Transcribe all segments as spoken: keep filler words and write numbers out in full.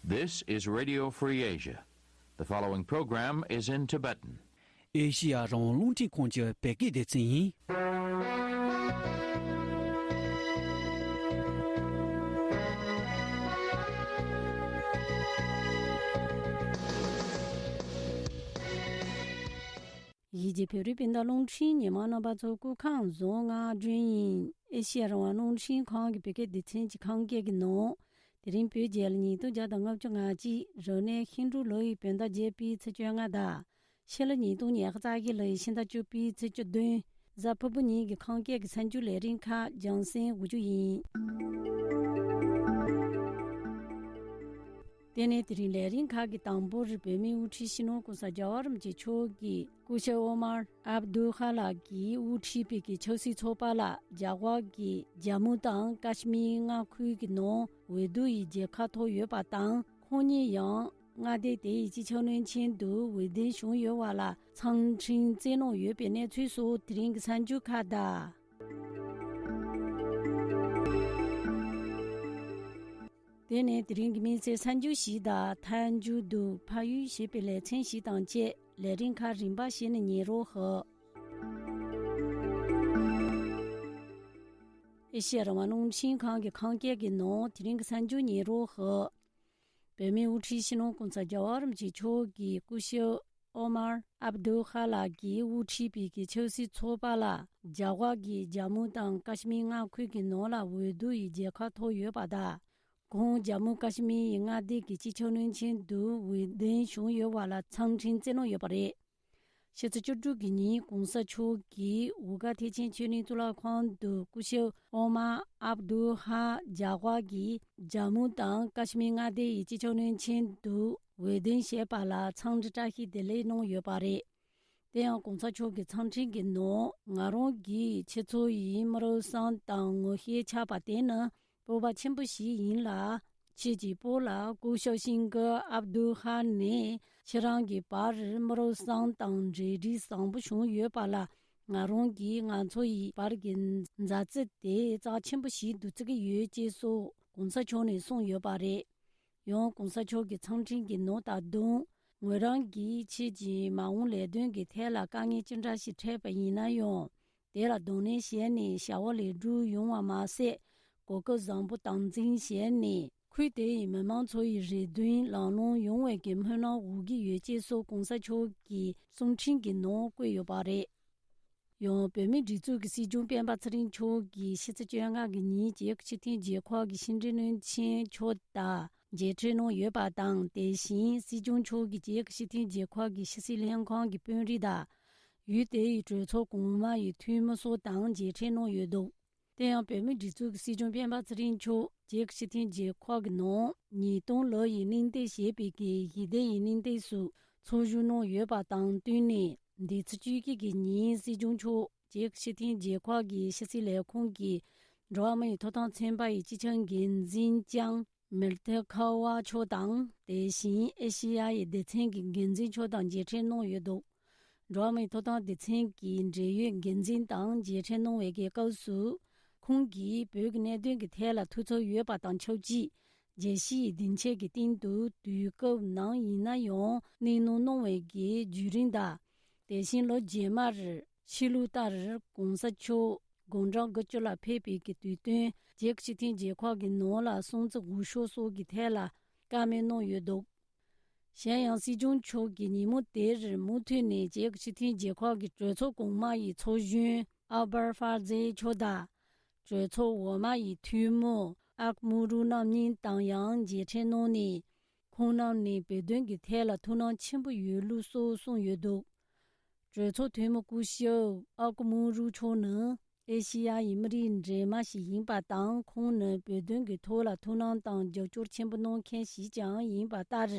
This is Radio Free Asia. The following program is in Tibetan. ཨེ་ཤི་ཡ་རང་དབང་རླུང་འཕྲིན་ཁང་གི་བོད་སྐད་སྡེ་ཚན་ཡིན། གཞིས་བྱེས་བོད་རིགས་སྤུན་ཟླ་རླུང་འཕྲིན་ཉན་མཁན་རྣམ་པ་ཚོ་སྐུ་ཁམས་བཟང་། ང་སྒྲོན་ཡིན། ཨེ་ཤེ་ཡ་རང་དབང་རླུང་འཕྲིན་ཁང་གི་བོད་སྐད་སྡེ་ཚན་གྱི་ཁམས་སྐད་ཀྱི་ནང་། དེ་རིང་བོད་རྒྱལ་ལོ་ཉིས་སྟོང་བརྒྱ་དང་ལྔ་བཅུ་ང་གཅིག་རབ་གནས་ཤིང་འབྲུག་ལོ་ཡི་བོད་ཟླ་བརྒྱད་པའི་ཚེས་བཅོ་ལྔ་དང་། ཕྱི་ལོ་ཉིས་སྟོང་ཉི་ཤུ་རྩ་བཞི་ལོ་ཡི་ཕྱི་ཟླ་བཅུ་པའི་ཚེས་བཅུ་བདུན། གཟའ་ཕུར་བུ་ཉིན་གྱི་ཁམས་སྐད་ཀྱི་གསར་འགྱུར་ལས་རིམ་ཁག་རྒྱང་སྲིང་འགོ་འཛུགས་ཡིན། དེ་ནས་དེ་རིང་ལས་རིམ་ཁག་གི་དང་པོར་བོད་མིའི་དབུ་ཁྲིད་སྤྱི་ནོར་༸གོང་ས་༸རྒྱལ་བ་རིན་པོ་ཆེ་མཆོག་གིས་སྐུ་ཞབས་ཨོ་མར་ཨབ་དུལ་ཧ་ལགས་ཀྱིས་དབུ་ཁྲིད་པའི་གི་ཆབ་སྲིད་ཚོགས་པ་ལ་རྒྱ་གར་གྱི་ཇམ་མུ་དང་ཀ་ཤི་མིར་མངའ་ཁུལ་གྱི་ནང་འོས་བསྡུ་ཡི་རྒྱལ་ཁ་ཐོབ་ཡོད་པ་དང་། ཁོང་ཉིད་ཡང་མངའ་སྡེ་དེ་ཡི་སྤྱི་ཁྱབ་བློན་ཆེན་དུ་འོས་འདེམས་བྱུང་ཡོད་པ་ལ་མཚན་འཕྲིན་བསྩལ་གནང་ཡོད་པའི་གནས་ཚུལ་སོགས་དེ་རིང་གི་གསར་འགྱུར་ཁག་དང་། དེ་ནས་དེ་རིང་གི་དམིགས་བསལ་གསར་འགྱུར་ཞིག་དང་། མཐའ་མཇུག་ཏུ་ཕ་ཡུལ་ཞེས་པའི་ལེ་ཚན་ཞིག་དང་བཅས་ལས་རིམ་ཁག་རིམ་པ་བཞིན་ཉན་རོགས་ཞུ། ཨེ་ཤེ་ཡ་རང་དབང་རླུང་འཕྲིན་ཁང་གི་ཁམས་སྐད་ཀྱི་ནང་དེ་རིང་གི་གསར་འགྱུར་ཉན་རོགས་ཞུ། བོད་མིའི་དབུ་ཁྲིད་སྤྱི་ནོར་༸གོང་ས་༸རྒྱལ་བ་རིན་པོ་ཆེ་མཆོག་གིས་སྐུ་ཞབས་ཨོ་མར་ཨབ་དུལ་ཧ་ལགས་ཀྱིས་དབུ་ཁྲིད་པའི་གི་ཆབ་སྲིད་ཚོགས་པ་ལ་རྒྱ་གར་གྱི་ཇམ་མུ་དང་ཀ་ཤི་མིར་མངའ་ཁུལ་གྱི་ནང་ལ་འོས་བསྡུ་ཡི་རྒྱལ་ཁ་ཐོབ་ཡོད་པ་དང་། ཁོང་ཇམ་མུ་ཀ་ཤི་མིར་ཡི་མངའ་སྡེ་གི་སྤྱི་ཁྱབ་བློན་ཆེན་དུ་འོས་འདེམས་བྱུང་ཡོད་པ་ལ་མཚན་འཕྲིན་བསྩལ་གནང་ཡོད་པ་རེད། ཕྱི་ཚེས་བཅུ་དྲུག་གི་ཉིན་གོང་ས་མཆོག་གིས་འུ་དགའ་ཐེག་ཆེན་ཆོས་གླིང་གཙུག་ལག་ཁང་དུ་སྐུ་ཞབས་ཨོ་མར་ཨབ་དུལ་ཧ་རྒྱ་གར་གྱི་ཇམ་མུ་དང་ཀ་ཤི་མིར་མངའ་སྡེ་ཡི་སྤྱི་ཁྱབ་བློན་ཆེན་དུ་འོས་འདེམས་བྱས་པ་ལ་འཚམས་འདྲི་བཀྲ་ཤིས་བདེ་ལེགས་གནང་ཡོད་པ་རེད། དེ་ཡང་གོང་ས་མཆོག་གི་འཚམས་འཕྲིན་གྱི་ནང་། ང་རང་གིས་ཁྱེད་ཚོ་ཡི་མི་རབས་གསུམ་དང་ངོ་ཤེས་ཆགས་པ་དེ་ནི་སྤོབས་པ་ཆེན་པོ་ཞིག་ཡིན་ལ། ཁྱེད་ཀྱི་སྤོ་ལགས་སྐུ་ཞབས་ཤིང་གི་ཨབ་དུལ་ཧ་ནས་ཁྱེད་རང་གི་བར་མི་རབས་གསུམ་དང་འབྲེལ་འདྲིས་བཟང་པོ་བྱུང་ཡོད་པ་ལ། ང་རང་གིས་ང་ཚོ་ཡི་བར་གྱི་མཛའ་བརྩེ་དེ་རྩ་ཆེན་པོ་ཞིག་ཏུ་བརྩི་གི་ཡོད་ཅེས་སོགས་གོང་ས་མཆོག་ནས་གསུངས་ཡོད་པ་རེད། ཡང་གོང་ས་མཆོག་གི་འཚམས་འཕྲིན་གྱི་ནང་ད་དུང་། ངོས་རང་གིས་ཁྱེད་ཀྱི་མ་འོངས་ལས་དོན་གྱི་ཐད་ལ་དཀའ་ངལ་ཅི་འདྲ་ཞིག་འཕྲད་པ་ཡིན་ན་ཡང་། དེ་ལ་གདོང་ལེན་བྱས་ནས་བྱ་བ་ལེགས་གྲུབ་ཡོང་བ་མ་ཟད། གོ་སྐབས་བཟང་པོ་དམ་འཛིན་བྱས་ནས། ཁུལ་དེ་ཡི་མི་མང་ཚོ་ཡི་རེ་འདུན་ལག་ལེན་ཡོང་བའི་གི་སྨོན་ལམ་འོག་གི་ཡོད་ཅེས་སོགས་གོང་ས་མཆོག་གི་གསུང་འཕྲིན་གྱི་ནང་བཀོད་ཡོད་པ་རེད། ཡང་བོད་མིའི་སྒྲིག་འཛུགས་ཀྱི་སྲིད་སྐྱོང་སྤེན་པ་ཚེ་རིང་མཆོག་གིས་ཕྱི་ཚེས་བཅོ་ལྔ་གི་ཉིན་རྒྱལ་སྤྱི་འཐུས་རྒྱལ་ཁབ་ཀྱི་ཕྱི་འབྲེལ་བློན་ཆེན་མཆོག་དང་མཇལ་འཕྲད་གནང་ཡོད་པ་དང་། དེ་བཞིན་སྲིད་སྐྱོང་མཆོག་གིས་རྒྱལ་སྤྱི་འཐུས་རྒྱལ་ཁབ་ཀྱི་ཕྱི་སྲིད་ལྷན་ཁང་གི་དཔོན་རིགས་དང་། ཡུལ་དེའི་གྲོས་ཚོགས་གོང་མ་ཡི་འཐུས་མི་སོགས་དང་མཇལ་འཕྲད་གནང་ཡོད་འདུག་དེ་ཡང་བོད་མིའི་སྒྲིག་འཛུགས་ཀྱི་སྲིད་སྐྱོང་སྤེན་པ་ཚེ་རིང་མཆོག་རྒྱལ་སྤྱི་འཐུས་རྒྱལ་ཁབ་ཀྱི་ནང་ཉིས་སྟོང་ལོ་ཡི་གླེང་སྟེགས་ཞེས་པའི་གི་ཞི་བདེ་ཡི་གླེང་སྟེགས་སུ་ཚོགས་བཞུགས་གནང་ཡོད་པ་དང་བསྟུན་ནས། འདི་ཚེས་བཅུ་གཅིག་གི་ཉིན་སྲིད་སྐྱོང་མཆོག་རྒྱལ་སྤྱི་འཐུས་རྒྱལ་ཁབ་ཀྱི་ཕྱི་སྲིད་ལས་ཁུངས་ཀྱི་འགྲོ་བ་མིའི་ཐོབ་ཐང་ཚན་པ་ཡི་སྤྱི་ཁྱབ་འགན་འཛིན་ལྕམ་མིར་ཐེ་ཁ་ཝ་མཆོག་དང་། དེ་བཞིན་ཨེ་ཤེ་ཡ་ཡི་སྡེ་ཚན་གྱི་འགན་འཛིན་མཆོག་དང་མཇལ་འཕྲད་གནང་ཡོད་འདུག་འགྲོ་བ་མིའི་ཐོབ་ཐང་སྡེ་ཚན་གྱི་འབྲེལ་ཡོད་འགན་འཛིན་དང་མཇལ་འཕྲད་གནང་བའི་གི་སྐབས་སུ། ཁོང་གིས་བོད་ཀྱི་གནད་དོན་གྱི་ཐད་ལ་ཐུགས་འཚབ་ཡོད་པ་དང་ཆབས་ཅིག་རྒྱལ་སྤྱིའི་སྡིངས་ཆའི་གི་སྟེང་དུ་དུས་སྐབས་ནམ་ཡིན་ན་ཡང་གནས་སྣང་གནང་བའི་གི་བརྒྱུད་རིམ་དང་། དེ་བཞིན་ལོ་རྗེས་མར་ཕྱི་ལུགས་ལྟར་གོང་ས་མཆོག་དགུང་གྲངས་དགུ་བཅུ་ལ་ཕེབས་པའི་གི་དུས་སྟོན། རྒྱལ་སྤྱི་འཐུས་རྒྱལ་ཁབ་ཀྱི་ནང་ལ་སྲུང་བརྩི་འོས་ཤོག་སོགས་ཀྱི་ཐད་ལ་བཀའ་མོལ་གནང་ཡོད་འདུག་གཞན་ཡང་སྲིད་སྐྱོང་མཆོག་གིས་ཉིན་མོ་དེར་མུ་མཐུད་ནས་རྒྱལ་སྤྱི་འཐུས་རྒྱལ་ཁབ་ཀྱི་གྲོས་ཚོགས་གོང་མ་ཡི་ཚོགས་གཞོན་ཨལ་བར་ཧྥ་ཛེ་མཆོག་དང་། གྲོས་ཚོགས་འོག་མ་ཡི་འཐུས་མི་ཨག་མུ་རུ་རྣམ་གཉིས་དང་ཡང་མཇལ་འཕྲད་གནང་ནས། ཁོང་རྣམས་ནས་བོད་དོན་གྱི་ཐད་ལ་ཐུགས་སྣང་ཆེན་པོ་ཡོད་ལུགས་སོགས་གསུངས་ཡོད་འདུག་གྲོས་ཚོགས་འཐུས་མི་སྐུ་ཞབས་ཨག་མུ་རུ་མཆོག་ནི་ཨེ་ཤེ་ཡ་ཡི་མི་རིགས་འདྲེས་མ་ཞིག་ཡིན་པ་དང་། ཁོང་ནི་བོད་དོན་གྱི་ཐོག་ལ་ཐུགས་སྣང་དང་རྒྱབ་སྐྱོར་ཆེན་པོ་གནང་མཁན་ཞིག་ཀྱང་ཡིན་པ་ལྟར།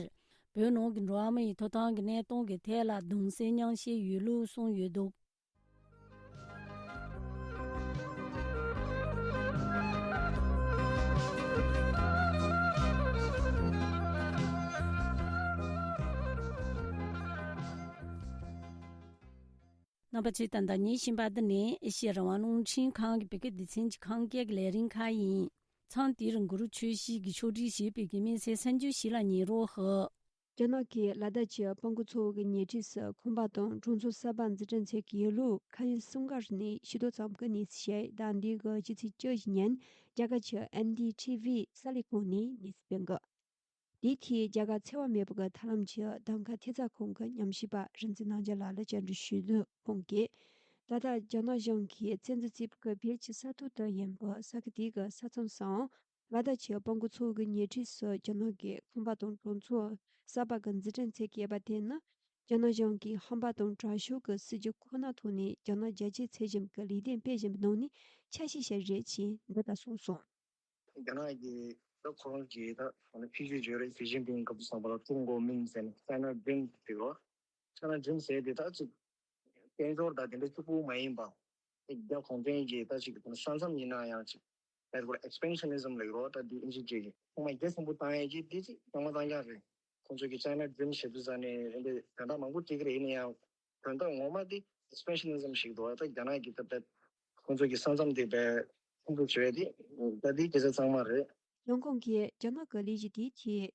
བོད་ནང་གི་འགྲོ་བ་མི་ཡི་ཐོབ་ཐང་གི་གནས་སྟངས་ཀྱི་ཐད་ལ་གདུང་སེམས་མཉམ་སྐྱེད་ཡོད་ལུགས་གསུངས་ཡོད་འདུག་རྣམ་པ་ཚོས་ད་ལྟ་ཉན་བཞིན་པ་འདི་ནི་ཨེ་ཤེ་ཡ་རང་དབང་རླུང་འཕྲིན་ཁང་གི་བོད་སྐད་སྡེ་ཚན་གྱི་ཁམས་སྐད་ཀྱི་ལས་རིམ་ཁག་ཡིན། མཚམས་དེར་གུ་རུ་ཆོས་སྲིད་ཀྱི་ཕྱོགས་སྒྲིག་བྱེད་པའི་གི་མི་སེར་སེམས་རྒྱུད་ཞིག་ལ་ཉན་རོགས་ཧི། རྒྱ་ནག་གིས་ལ་དྭགས་ཀྱི་སྤང་གོ་མཚོ་བོད་ཀྱི་ཉེ་འཁྲིས་སུ་ཁང་པ་དང་གྲོང་ཚོ་གསར་པ་འཛུགས་སྐྲུན་བྱེད་ཀྱི་ཡོད་ལུགས་ཁ་ཡིན་གསུམ་ག་རུ་ནས་ཤེས་རྟོགས་ཙམ་གྱི་གནས་ཚུལ་བཤད། ཟླ་འདིའི་གི་སྤྱི་ཚེས་བཅུ་བཞི་ཉིན་རྒྱ་གར་གྱི་ཨེན་ཌི་ཊི་ཝི་གསར་ལས་ཁང་ནས་གནས་ཚུལ་སྤེལ་གི། དེའི་ཐད་རྒྱ་གར་འཚེ་བ་མེད་པ་གི་ཐབས་ལམ་གྱི་གདམ་ག་ཐེབས་རྩ་ཁང་གི་ཉམས་ཞིབ་པ་རིག་འཛིན་རྣམ་རྒྱལ་ལགས་ལ་བཅར་འདྲི་ཞུས་དུས་ཁོང་གིས། ད་ལྟ་རྒྱ་ནག་གཞུང་གིས་བཙན་འཛུལ་བྱས་པའི་བོད་ཀྱི་ས་ཐོག་ཏུ་ཡིན་པའི་ས་ཁུལ་དེའི་གི་ས་མཚམས་སུའང་ལ་དྭགས་ཀྱི་སྤང་གོ་མཚོ་བོད་ཀྱི་ཉེ་འཁྲིས་སུ་རྒྱ་ནག་གི་ཁང་པ་དང་གྲོང་ཚོ་གསར་པ་གི་འཛུགས་སྐྲུན་བྱེད་ཀྱི་ཡོད་པ་དེ་ནི་རྒྱ་ནག་གཞུང་གིས་ཧམ་པ་དང་དྲག་ཤུགས་ཀྱི་སྲིད་ཇུས་ཁོ་ན་ཐོག་ནས་རྒྱ་ནག་རྒྱལ་སྤྱིའི་ཚད་གཞི་གི་ལས་དོན་སྤེལ་བཞིན་པའི་ནང་ནས་ཆ་ཤས་ཤིག་རེད་ཅེས་འདི་ལྟར་གསུངས་སོང་། རྒྱ་ནག་གིས་ད་ཁོ་རང་གིས་ད་ཕི་ཇི་བརྗོད་རེད། ཞི་ཅིན་ཕིང་སྐབས་སུ་བསམ་པ་ལ་ཀྲུང་གོ་མིང་ཟེར་ནས་China Dream་ཟེར་རོ། China Dream་ཟེར་དེ་ད་ཅིག་དཔལ་འབྱོར་དང་དེ་འདྲ་གཅིག་པུ་མ་ཡིན་པ། རྒྱ་གུང་ཁྲན་གྱི་ད་ཅིག་ས་མཚམས་ཡིན་ན་ཡང་ཅིག་ད་ཁོ་expansionism་ལབ་རོ། ད་འདི་ཨིན་ཇི་བརྗོད་ཀྱི་ཐོག་མ་རྒྱ་ཆེན་པོ་བཏང་ཡས་ཀྱི་འདི་ཅིག་བཏང་མ་བཏང་ཡག་རེད། ཁོང་ཚོ་གི་China Dream་ཞེས་པ་ཟ་ནས་རེད་འདི་དོན་དག་མང་པོ་བྲིས་ཀྱི་རེད། ཡིན་ན་ཡང་། དོན་དག་ངོ་མ་དེ་expansionism་ཞིག་འདུག་ད་རྒྱ་ནག་གི་ད་ད་ཁོང་ཚོ་གི་ས་མཚམས་དེ་བས་ཁོང་ཚོ་བྱེད་དེ་ད་དེ་སྐད་ཆ་གཙང་མ་རེད། ཡང་ཁོང་གིས་རྒྱ་ནག་གི་ལས་གཞི་དེའི་ཐད།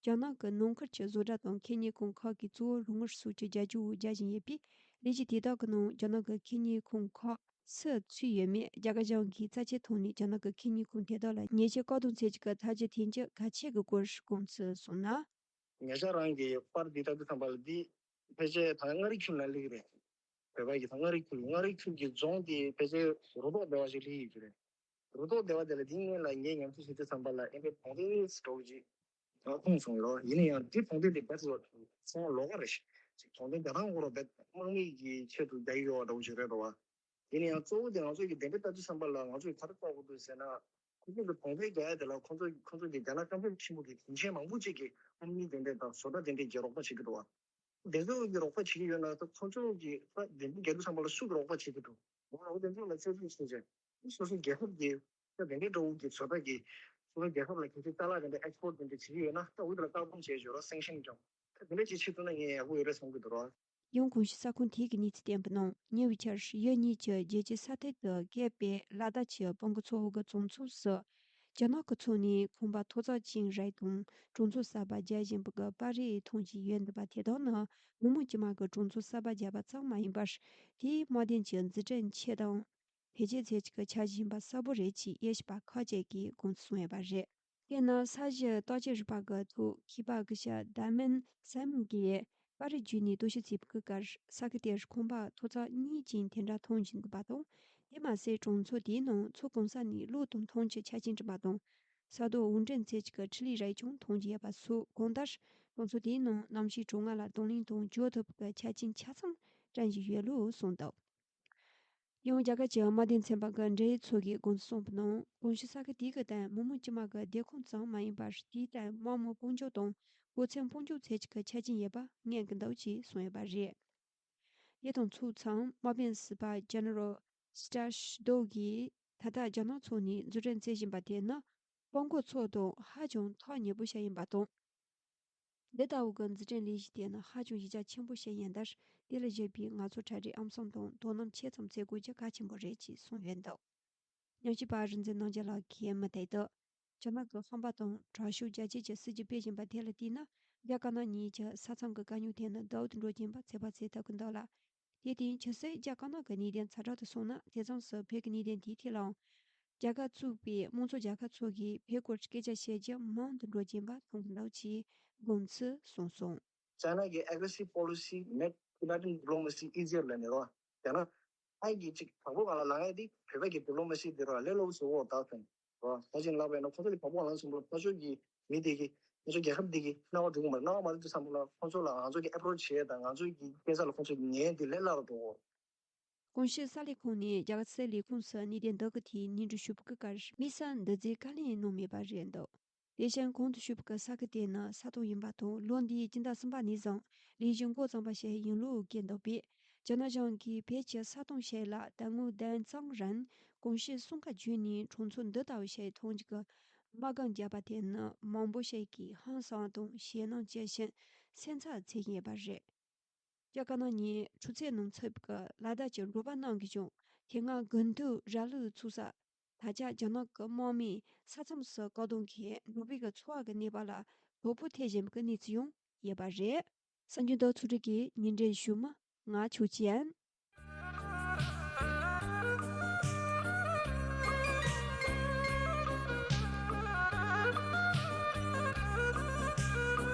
རྒྱ་ནག་གི་ནང་ཁུལ་གྱི་བཟོ་གྲྭ་དང་ཁེ་གཉེར་ཁང་ཁག་གི་གཙོ་བོ་རོགས་དངུལ་སོགས་ཀྱི་རྒྱབ་སྐྱོར་རྒྱག་བཞིན་ཡོད་པས། ལས་གཞི་དེ་དག་གི་ནང་རྒྱ་ནག་གི་ཁེ་གཉེར་ཁང་ཁག་སུ་ཚུད་ཡོད་མེད་རྒྱ་གར་གཞུང་གིས་རྩད་ཆོད་ཐོག་ནས་རྒྱ་ནག་གི་ཁེ་གཉེར་ཁང་དེ་དག་ལ་ཉེས་ཆད་བཀག་སྡོམ་བྱེད་ཀྱི་ཐབས་ཇུས་འཐེན་རྒྱུ་གལ་ཆེ་གི་སྐོར་དགོངས་ཚུལ་གསུངས་ན། ཉེ་ཆར་རང་གི་པར་འདི་ལྟ་དུས་ཙམ་པ་ལ་འདི་ཕལ་ཆེར་ད་མངའ་རིས་ཁུལ་ལ་སླེབས་ཀྱི་རེད། བོད་པ་གི་ད་མངའ་རིས་ཁུལ་མངའ་རིས་ཁུལ་གྱི་རྫོང་དེ་ཕལ་ཆེར་རུ་ཐོག་སྡེ་བ་ཞིག་སླེབས་ཡོད་ཀྱི་རེད། རུ་ཐོག་སྡེ་བ་དེ་ལ་འདི་སྔོན་ལ་ངས་ཉམས་ཞིབ་བྱེད་དུས་ཙམ་པ་ལ་ཨེ་འདྲའི་གྲོང་སྡེ་འདྲ་བོ་ཅིག་ང་མཐོང་སོང་ལོ། ཡིན་ན་ཡང་འདི་གྲོང་སྡེ་འདི་བེད་ལོ་ཚང་ལོ་ག་རེད་ཅིག་གྲོང་སྡེ་རྒྱ་ཐང་གོ་རོ་བེད་དམག་མི་གི་ཆེད་དུ་རྒྱག་གི་ཡོད་པ་འདྲ་བོ་ཅིག་རེད་འགྲོ་བ། ཡིན་ན་ཡང་གཙོ་བོ་དེ་ང་ཚོ་གི་དེ་འདྲ་ལྟ་དུས་ཙམ་པ་ལ་ང་ཚོས་ག་རེ་བལྟ་དགོས་འདུག་ཟེར་ན། ཁོ་ཚོ་གི་གྲོང་སྡེ་རྒྱག་ཡ་དེ་ལ་ཁོ་ཚོ་ཁོ་ཚོ་གི་རྒྱ་ནག་བཀའ་འབེབས་ཆེན་པོ་གི་དོན་ཆེན་མང་པོ་ཅིག་གི་ཨ་ནི་དེ་འདྲ་དང་བཟོ་གྲྭ་དེ་འདྲ་གི་རོགས་པ་བྱེད་ཀྱི་འདུག་བ། དེ་ཚོ་གི་རོགས་པ་བྱེད་ཀྱི་ཡོད་ན་ད་ཁོ་ཚོ་གི་ད་དེ་འདྲ་རྒྱག་དུས་ཙམ་པ་ལ་སུ་གི་རོགས་པ་བྱེད་ཀྱི་འདུག་འོ་ན་འོ་དེ་ཚོ་ལ་ཆེད་བསྒྲགས་བྱས་རྗེས་སོ་སོའི་རྒྱལ་ཁབ་ཀྱི་ད་དེ་འདྲ་འདྲ་བོ་གི་བཟོ་གྲྭ་གི་སོ་སོའི་རྒྱལ་ཁབ་ལ་གལ་སྲིད་ཅ་ལག་དེ་འདྲ་ཨེག་སི་པོར་ཊ་དེ་འདྲ་བྱེད་ཀྱི་ཡོད་ན་ད་འོ་དེ་ལ་བཀག་སྡོམ་བྱས་བཞག་རོགས། སེང་ཤིང་ཀྱང་ད་དེ་འདྲ་ཅིག་བྱེད་ཐུབ་ན་ངས་ཡག་པོ་ཡོད་རེད་བསམ་གྱི་འདུག་རོགས། ཡང་གོང་ཞུས་གསར་ཁང་དེ་གིས་གནས་ཚུལ་བསྟན་པའི་ནང་ཉེ་བའི་ཆར་ཡུལ་གཉིས་ཀྱི་རྒྱལ་སྤྱིའི་ས་ཐོག་ཏུ་བཀོད་པའི་ལ་དྭགས་ཀྱི་སྤང་གོ་མཚོ་བོད་ཀྱི་གྲོང་ཚོ་སུ་རྒྱ་ནག་གི་ཕྱོགས་ནས་ཁང་པ་མཐོ་ཚད་ཅིག་རེ་དང་གྲོང་ཚོ་གསར་པ་རྒྱག་བཞིན་པའི་གི་པར་རིས་མཐོང་རྒྱུ་ཡོད་འདུག་པ་དེ་དག་ནི་མི་མང་དཀྱུས་མ་གི་གྲོང་ཚོ་གསར་པ་རྒྱག་པ་ཙམ་མ་ཡིན་པར། དེའི་དམག་དོན་གྱི་འཛུགས་སྐྲུན་ཆེད་དང་། འཕེལ་རྒྱས་ཚད་ཅིག་ཆ་བཞིན་པ་གསལ་པོ་རེད་ཅེས་དབྱེ་ཞིབ་པ་ཁག་ཅིག་གིས་དགོངས་ཚུལ་གསུངས་ཡོད་པ་རེད། དེས་ན་ས་གཞི་བརྟག་དཔྱད་རིག་པ་གི་ཐོག་མཁས་པ་སྐུ་ཞབས་ཌ་མན་སེམ་གྱིས་པར་རིས་བརྒྱུད་ནས་རྟོག་ཞིབ་བྱས་པའི་སྐབས་ས་ཁུལ་དེར་ཁང་པ་མཐོ་ཚད་གཉིས་ཅན་དེ་འདྲ་མཐོང་རྒྱུ་འདུག་པ་དང་། དེ་མ་ཟད་གྲོང་ཚོ་དེའི་ནང་མཚོ་གང་ས་ནས་གློག་དང་འཐུང་ཆུ་ཆ་རྐྱེན་བསྐྲུན་པ་དང་། ས་རྡོ་འོར་འདྲེན་ཚད་ཅིག་གི་འཕྲུལ་ལས་རིགས་ཀྱང་མཐོང་རྒྱུ་ཡོད་པ་སོགས་གང་ལྟར་གྲོང་ཚོ་དེའི་ནང་གནམ་གཤིས་གྲང་ངར་ལ་གདོང་ལེན་དང་སྐྱོབ་ཐུབ་པའི་ཆ་རྐྱེན་ཆ་ཚང་བསྐྲུན་བཞིན་ཡོད་ལུགས་གསུངས་འདུག་ཡང་རྒྱ་གར་གྱི་དམག་དོན་ཚན་པ་གི་འབྲེལ་ཡོད་ཚོ་གིས་དགོངས་ཚུལ་གསུངས་པའི་ནང་གོང་ཞུས་ས་ཁུལ་དེ་གི་སྟེང་མི་མང་དཀྱུས་མ་གི་སྡོད་ཁང་ཙམ་མ་ཡིན་པར་དེའི་སྟེང་དམག་མི་དཔུང་འཇོག་དང་འགོ་ཚན་དཔུང་འཇོག་ཚད་ཅིག་གི་ཆ་རྐྱེན་ཡོད་པ་ངེས་ཀྱི་འདུག་ཅེས་གསུངས་ཡོད་པ་རེད། དེ་དང་ཕྱོགས་མཚུངས་དམག་དཔོན་ཟུར་པ་ཇེ་ནེ་རལ་སི་ཊ་ཤི་དོ་གིས་ད་ལྟ་རྒྱ་ནག་ཕྱོགས་ནས་འཛུགས་སྐྲུན་བྱེད་བཞིན་པ་དེ་ནི་སྤང་གོ་མཚོ་དང་ཧ་ཅང་ཐག་ཉེ་པོ་ཞིག་ཡིན་པ་དང་། འདི་ལྟ་བུ་གི་འཛུགས་སྐྲུན་ལས་གཞི་དེ་ནི་ཧ་ཅང་གཞི་རྒྱ་ཆེན་པོ་ཞིག་ཡིན་ལྟར། དེ་ལ་གཞིགས་པའི་ང་ཚོ་གྲ་སྒྲིག་ཨང་གསུམ་དང་དོ་སྣང་ཆེ་ཙམ་བྱེད་དགོས་རྒྱུ་གལ་ཆེན་པོ་རེད་ཅེས་གསུངས་ཡོད་འདུག་ཉམས་ཞིབ་པ་རིག་འཛིན་རྣམ་རྒྱལ་ལགས་ཀྱིས་མུ་མཐུད་དུ། རྒྱ་ནག་གི་ཧམ་པ་དང་དྲག་ཤུགས་རྒྱ་སྐྱེད་ཀྱི་སྲིད་ཇུས་སྤེལ་བཞིན་པ་དེ་ལ་བལྟས་ན། རྒྱ་དཀར་ནག་གཉིས་ཀྱི་ས་མཚམས་ཀྱི་དཀའ་རྙོག་དེ་ནི་ཟླ་འོད་འགྲོ་གིན་པ་ཚོད་དཔག་བྱེད་ཐུབ་ཀྱི་འདུག་ལ། དེར་བརྟེན་ཇི་སྲིད་རྒྱ་དཀར་ནག་གི་གནད་དོན་ཚ་དྲག་ཏུ་སོང་ན། དེ་མཚུངས་སུ་བོད་ཀྱི་གནད་དོན་དེའི་ཐད་ལའང་། རྒྱ་གར་གཙོས་པའི་དམངས་གཙོ་རྒྱལ་ཁབ་ཚོ་གིས་བོད་སྐོར་སྐད་ཆ་བཤད་རྒྱུ་མང་དུ་འགྲོ་གིན་པ་མཐོང་གི་འདུག་ཅེས་དགོངས་ཚུལ་གསུངས་སོང་། China གི་aggressive policy make Tibetan diplomacy easier ལབ་ནས་རོ། ཡང་ན་ཨ་གི་ཅིག་དང་པོ་གང་ལ་ལངས་ཡ་དེ་བོད་པ་གི་diplomacy དེ་རོ་ལས་སླ་པོ་བཟོ་འོ་ད་ཐོན་རོ། ད་ཅིག་ལབ་པ་ཡིན་ན་ཁོ་ཚོ་གི་དང་པོ་གང་ལ་སོང་པ་ལ་ཕར་ཕྱོགས་ཀྱི་མི་དེ་གི་ང་ཚོ་རྒྱལ་ཁབ་འདི་གི་སྣང་བ་འགྲོ་གི་མ་རེད། སྣང་བ་མ་རེད་དུས་ཙམ་པ་ལ་ཁོ་ཚོ་ལ་ང་ཚོ་གི་approach བྱེད་ཡ་དང་ང་ཚོ་གི་སྐད་ཆ་ལ་ཁོ་ཚོ་ཉན་དེ་ལས་སླ་རུ་འགྲོ་འོ། གོང་ཞུས་གསར་ལས་ཁང་ནས་རྒྱ་གར་གསར་ལས་ཁུངས་སུ་གནས་བརྟན་བདག་གི་ཐད་སྙན་སྒྲོན་ཞུ་བའི་སྐབས་དམིགས་བསལ་འདི་ཚོའི་བཀའ་ལན་གནང་མེད་པ་རེད་འདུག་དེ་བཞིན་གོང་དུ་ཞུས་པའི་ས་ཁུལ་དེ་ནི་ས་ཐོག་ཡིན་པ་དང་ལོ་འདིའི་སྤྱི་ཟླ་གསུམ་པ་ནས་བཟུང་ལས་གཞི་འགོ་བརྩམས་པ་ཞིག་ཡིན་ལུགས་བཀོད་འདུག་པས། རྒྱ་ནག་གཞུང་གིས་བོད་ཀྱི་ས་སྟོང་ཞིག་ལ་ད་སྔོན་དེ་ཙམ་རིང་གོང་ཞུས་གསུམ་ཀ་བརྒྱུད་ནས་གྲོང་ཚོ་འདི་ལྟ་བུ་ཞིག་མཐོང་རྒྱུ་གི་དམག་སྒར་བརྒྱབ་པ་དེ་ནི་མང་པོ་ཞིག་གིས་ཧང་སངས་དང་ཞེད་སྣང་སྐྱེ་བཞིན་སེམས་འཚབ་བྱེད་བཞིན་ཡོད་པ་རེད། རྒྱ་དཀར་ནག་གཉིས་འཁྲུག་རྩོད་ནང་ཚུད་པའི་ལ་དྭགས་ཀྱི་རོགས་པ་རྣམས་ཀྱིས་ཀྱང་དེ་སྔ་དགུན་དུས་ར་ལུག་འཚོ་ས་ ད་ཆ་རྒྱ་ནག་གི་དམག་མིས་ས་མཚམས་སུ་བཀག་སྡོམ་གྱིས་འགྲོ་བའི་གི་འཚོ་བ་གི་གནས་བབ་ལ་དོ་ཕོག་ཐེབས་བཞིན་པའི་གནས་ཚུལ་ཡང་ཡོད་པ་རེད། གསར་འགྱུར་དེ་ཚོགས་སྒྲིག་གིས་ཉིན་རེ་ཞུ་མ། ང་ཆོས་ཅན།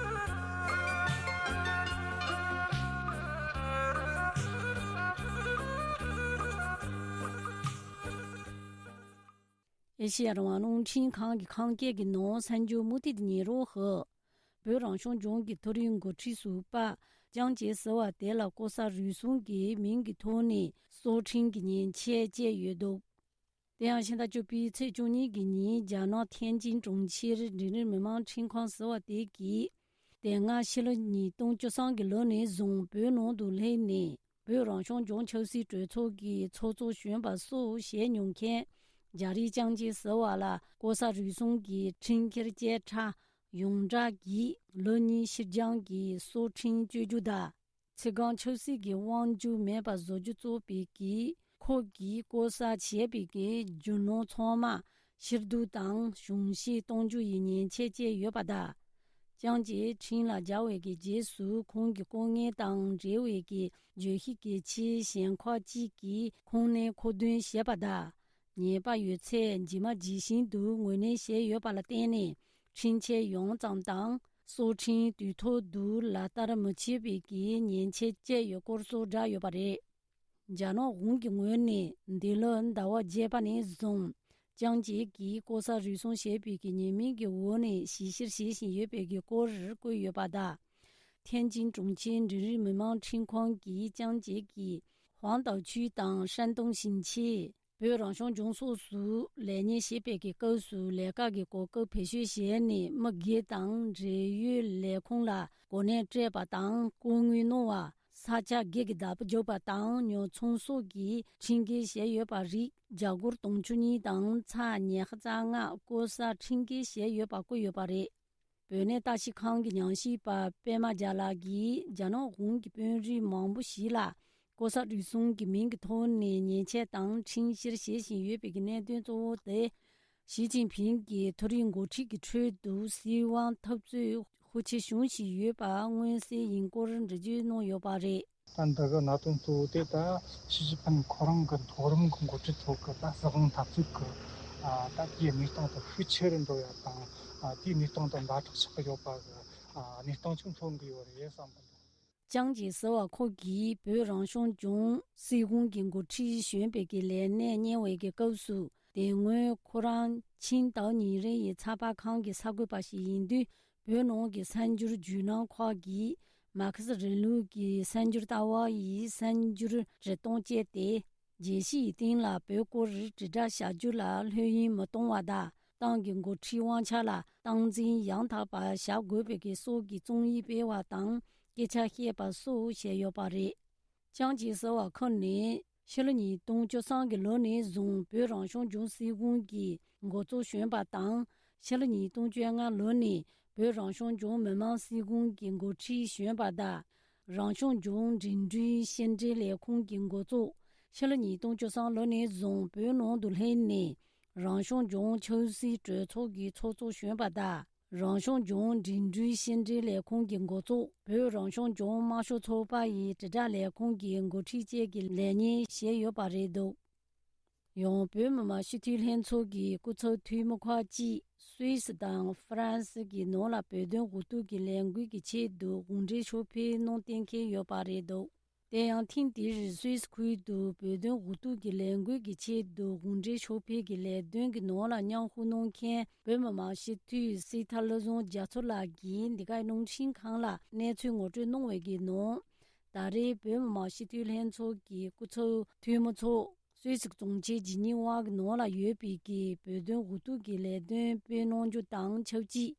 ཨེ་ཤེ་ཡ་རང་དབང་རླུང་འཕྲིན་ཁང་གི་ཁམས་སྐད་ཀྱི་ནང་གསར་འགྱུར་མུ་མཐུད་དུ་ཉན་རོགས་ཞུ། བོད་རང་སྐྱོང་ལྗོངས་ཀྱི་མཐོ་རིམ་འགོ་ཁྲིད་ཟུར་པ་ཅང་ཅེ་ཟེར་བ་དེ་ལ་ལྐོག་ཟ་རུལ་སུངས་ཀྱི་མིང་གི་ཐོག་ནས་སྲོག་ཁྲིམས་ཀྱི་ཉེས་ཆད་བཅད་ཡོད་འདུག་དེ་ཡང་ཕྱི་ཟླ་བཅུ་པའི་ཚེས་བཅུ་གཉིས་ཀྱི་ཉིན་རྒྱ་ནག་ཐེན་ཅིན་གྲོང་ཁྱེར་འབྲིང་རིམ་མི་དམངས་ཁྲིམས་ཁང་ཟེར་བ་དེ་གིས། དེ་སྔ་ཕྱི་ལོ་ཉིས་སྟོང་བཅུ་གསུམ་གྱི་ལོ་ནས་བཟུང་བོད་ནང་དུ་སླེབས་ནས་བོད་རང་སྐྱོང་ལྗོངས་ཆབ་སྲིད་གྲོས་ཚོགས་ཀྱི་ཚོགས་གཙོ་གཞོན་པ་སོགས་བྱས་མྱོང་མཁན་རྒྱ་རིགས་ཅང་ཅེ་ཟེར་བ་ལ་ལྐོག་ཟ་རུལ་སུངས་ཀྱི་ཁྲིམས་འགལ་བཅད་ཁྲ་ཡོངས་གྲགས་ཀྱིས་ལོ་གཉིས་ཕྱིར་འགྱངས་ཀྱིས་སྲོག་ཁྲིམས་གཅོད་རྒྱུ་དང་། ཚེ་གང་ཆབ་སྲིད་ཀྱི་དབང་སྒྱུར་མེད་པར་བཟོ་རྒྱུ་གཙོ་བྱས་ཀྱིས་ཁོ་གིས་ལྐོག་ཟ་བྱས་པའི་གི་རྒྱུ་ནོར་ཚང་མ་ཕྱིར་བསྡུ་དང་གཞུང་བཞེས་གཏོང་རྒྱུ་ཡི་ཉེས་ཆད་བཅད་ཡོད་པ་དང་། ཅང་ཅེ་ཁྲིམས་ལ་སྦྱར་བའི་གི་རྗེས་སུ་ཁོང་གི་ལྐོག་རྔན་དང་འབྲེལ་བའི་གི་བརྗོད་གཞི་གལ་ཆེའི་གཞན་ཁག་ཅིག་གིས་ཁོང་ནས་མཁོ་འདོན་བྱས་པ་དང་། ཉེས་པ་ཡོད་ཚད་ཇི་མ་ཇི་བཞིན་དུ་ངོས་ལེན་བྱས་ཡོད་པ་ལ་བརྟེན་ནས་ཁྲིམས་ཆད་ཡོངས་ཙམ་དང་སྲོག་ཁྲིམས་དུས་ཐོག་ཏུ་ལག་བསྟར་མི་བྱེད་པའི་གི་ཉེས་ཆད་བཅད་ཡོད་སྐོར་སོགས་བསྒྲགས་ཡོད་པ་རེད། རྒྱ་ནག་གཞུང་གི་ངོས་ནས་འདི་ལོ་ཟླ་བ་བརྒྱད་པ་ནས་བཟུང་ཅང་ཅེ་གིས་ལྐོག་ཟ་རུལ་སུངས་བྱས་པའི་གི་ཉེས་མིང་གི་འོག་ནས་ཞིབ་བཤེར་བྱེད་བཞིན་ཡོད་པའི་གི་སྐོར་བཀོད་ཡོད་པ་དང་། ཐེན་ཅིན་གྲོང་ཁྱེར་འབྲིང་རིམ་མི་དམངས་ཁྲིམས་ཁང་གིས་ཅང་ཅེ་གིས་ཧུའང་ཏའོ་ཆུས་དང་ཧྲན་ཏུང་ཞིང་ཆེན། བོད་རང་སྐྱོང་ལྗོངས་སོགས་སུ་ལས་གཉེར་བྱེད་པའི་གི་སྐབས་སུ་ལས་ཀ་གི་གོ་སྐབས་བེད་སྤྱོད་བྱས་ནས་མི་སྒེར་དང་འབྲེལ་ཡོད་ལས་ཁུངས་ལ་གོ་གནས་སྤྲད་པ་དང་སྐུ་ངལ་གནང་བ། ས་ཆ་སྒེར་གྱི་བདག་པོ་རྒྱག་པ་དང་ཉོ་ཚོང་སོགས་ཀྱི་ཁྲིམས་འགལ་བྱས་ཡོད་པ་རིགས་རྒྱ་སྒོར་དུང་ཕྱུར་གཉིས་དང་ཚེག་ཉི་ཤུ་རྩ་ལྔ་ལྐོག་ཟ་ཁྲིམས་འགལ་བྱས་ཡོད་པ་བཀོད་ཡོད་པ་རེད། བོད་གནས་བརྟག་ཞིབ་ཁང་གི་ཉམས་ཞིབ་པ་པད་མ་རྒྱ་ལགས་ཀྱིས་རྒྱ་ནག་གཞུང་གི་དཔོན་རིགས་མང་པོ་ཞིག་ལ་ལྐོག་ཟ་རུལ་སུངས་ཀྱི་མིང་གི་ཐོག་ནས་ཉེས་ཆད་དང་ཁྲིམས་བཤེར་བྱེད་བཞིན་ཡོད་པའི་གནད་དོན་གཙོ་བོ་དེ། ཞི་ཅིན་ཕིང་གིས་མཐོ་རིམ་འགོ་ཁྲིད་ཀྱི་ཁྲོད་དུ་སྲིད་དབང་འཐབ་རྩོད་ཤུགས་ཆེ་བྱུང་བཞིན་ཡོད་པ་མངོན་གསལ་ཡིན་སྐོར་འགྲེལ་བརྗོད་གནང་ཡོད་པ་རེད། ད་འདི་གི་གནད་དོན་གཙོ་བོ་དེ་ད་ཞི་ཅིན་ཕིང་ཁོ་རང་གི་མཐོ་རིམ་གྱི་འགོ་ཁྲིད་ཚོ་གི་ད་སྲིད་དབང་འཐབ་རྩོད་ཀྱི་ཨ་ད་དེའི་གནས་སྟངས་དེ་ཤུགས་ཆེ་རུ་འགྲོ་ཡ་དང་ཨ་དེའི་གནས་སྟངས་དེ་ཛ་དྲག་ཆགས་ཀྱི་ཡོད་པ་གི་ཨ་གནས་སྟངས་ཅིག་མཚོན་གྱི་ཡོད་རེད་བསམ་གི་འདུག་ཅང་ཅེ་ཟེར་བ་ཁོ་གིས་བོད་རང་སྐྱོང་ལྗོངས་སྲིད་དབང་གི་འགོ་ཁྲིད་གཞོན་པའི་གི་ལས་གནས་གཉེར་བའི་གི་སྐབས་སུ་དེ་སྔོན་ཁོ་རང་ཆིང་ཏའོ་ཉིན་རེ་ཡི་ཚགས་པར་ཁང་གི་གསར་འགོད་པ་ཞིག་ཡིན་དུས། བོད་ནང་གི་གསར་འགྱུར་བརྒྱུད་ལམ་ཁག་གིས་མར་ཁེ་སི་རིང་ལུགས་ཀྱི་གསར་འགྱུར་ལྟ་བ་ཡི་གསར་འགྱུར་རིན་གཏོང་བཅད་དེ། རྒྱལ་སྤྱི་ཡི་སྟེང་ལ་བོད་སྐོར་དྲིལ་བསྒྲགས་བྱ་རྒྱུ་ལ་ལྷོད་གཡེང་མི་གཏོང་བ་དང་། ཏང་གི་འགོ་ཁྲིད་དབང་ཆ་ལ་སྟངས་འཛིན་ཡང་དག་པ་བྱ་དགོས་པའི་གི་སོགས་ཀྱི་རྩོམ་ཡིག་སྤེལ་བ་དང་སྐད་ཆ་བཤད་པ་སོགས་བྱས་ཡོད་པ་རེད། ཅང་ཅེ་ཟེར་བ་ཁོ་ནི་ཕྱི་ལོ་ཉིས་སྟོང་བཅུ་གསུམ་གྱི་ལོ་ནས་བཟུང་བོད་རང་སྐྱོང་ལྗོངས་སྲིད་དབང་གི་འགོ་གཙོ་གཞོན་པ་དང་། ཕྱི་ལོ་ཉིས་སྟོང་བཅོ་ལྔ་ལོ་ནས་བོད་རང་སྐྱོང་ལྗོངས་མི་དམངས་སྲིད་དབང་གི་འགོ་ཁྲིད་གཞོན་པ་དང་། རང་སྐྱོང་ལྗོངས་འགྲིམ་འགྲུལ་ཕྱི་འབྲེལ་ལས་ཁུངས་ཀྱི་འགོ་གཙོ། ཕྱི་ལོ་ཉིས་སྟོང་བཅུ་གསུམ་ལོ་ནས་བཟུང་བོད་ནང་དུ་སླེབས་ནས་རང་སྐྱོང་ལྗོངས་ཆབ་སྲིད་གྲོས་ཚོགས་ཀྱི་ཚོགས་གཙོ་གཞོན་པ་དང་། རང་སྐྱོང་ལྗོངས་འགྲིམ་འགྲུལ་ཕྱི་འབྲེལ་ལས་ཁུངས་ཀྱི་འགོ་གཙོ། བོད་རང་སྐྱོང་ལྗོངས་དམར་ཤོག་ཚོགས་པ་ཡི་དྲིལ་བསྒྲགས་ལས་ཁུངས་ཀྱི་འགོ་ཁྲིད་བཅས་ཀྱི་ལས་གཉེར་བྱས་ཡོད་པ་རེད་འདུག་ཡང་བོད་མི་མང་སྤྱི་འཐུས་ལྷན་ཚོགས་ཀྱི་སྐུ་ཚབ་འཐུས་མི་ཁག་ཅིག་སུད་སི་དང་ཧྥ་རན་སི་གི་ནང་ལ་བོད་དོན་འུ་ཐུག་གི་ལས་འགུལ་གྱི་ཆེད་དུ་གོང་འདྲིས་ཕྱོགས་ཕེབས་གནང་གཏན་འཁེལ་ཡོད་པ་རེད་འདུག་དེ་ཡང་ཐེངས་འདིར་སུད་སི་ཁུལ་དུ་བོད་དོན་འུ་ཐུག་གི་ལས་འགུལ་གྱི་ཆེད་དུ་གོང་འདྲིས་ཕྱོགས་ཕེབས་ཀྱི་ལས་དོན་གྱི་ནང་ལ་མཉམ་ཞུགས་གནང་མཁན་བོད་མི་མང་སྤྱི་འཐུས་སྲིད་ཐར་བློ་བཟང་རྒྱ་མཚོ་ལགས་ཀྱིས་འདི་གའི་རླུང་འཕྲིན་ཁང་ལ་གནས་ཚུལ་ངོ་སྤྲོད་གནང་བའི་གི་ནང་། ད་རེས་བོད་མི་མང་སྤྱི་འཐུས་ལྷན་ཚོགས་ཀྱི་སྐུ་ཚབ་འཐུས་མི་ཚོ་སུད་སི་གྲོང་ཁྱེར་ཇི་ནི་ཝ་གི་ནང་ལ་ཡོད་པའི་གི་བོད་དོན་འུ་ཐུག་གི་ལས་དོན་སྤེལ་གནང་རྒྱུ་དང་ཆབས་ཅིག་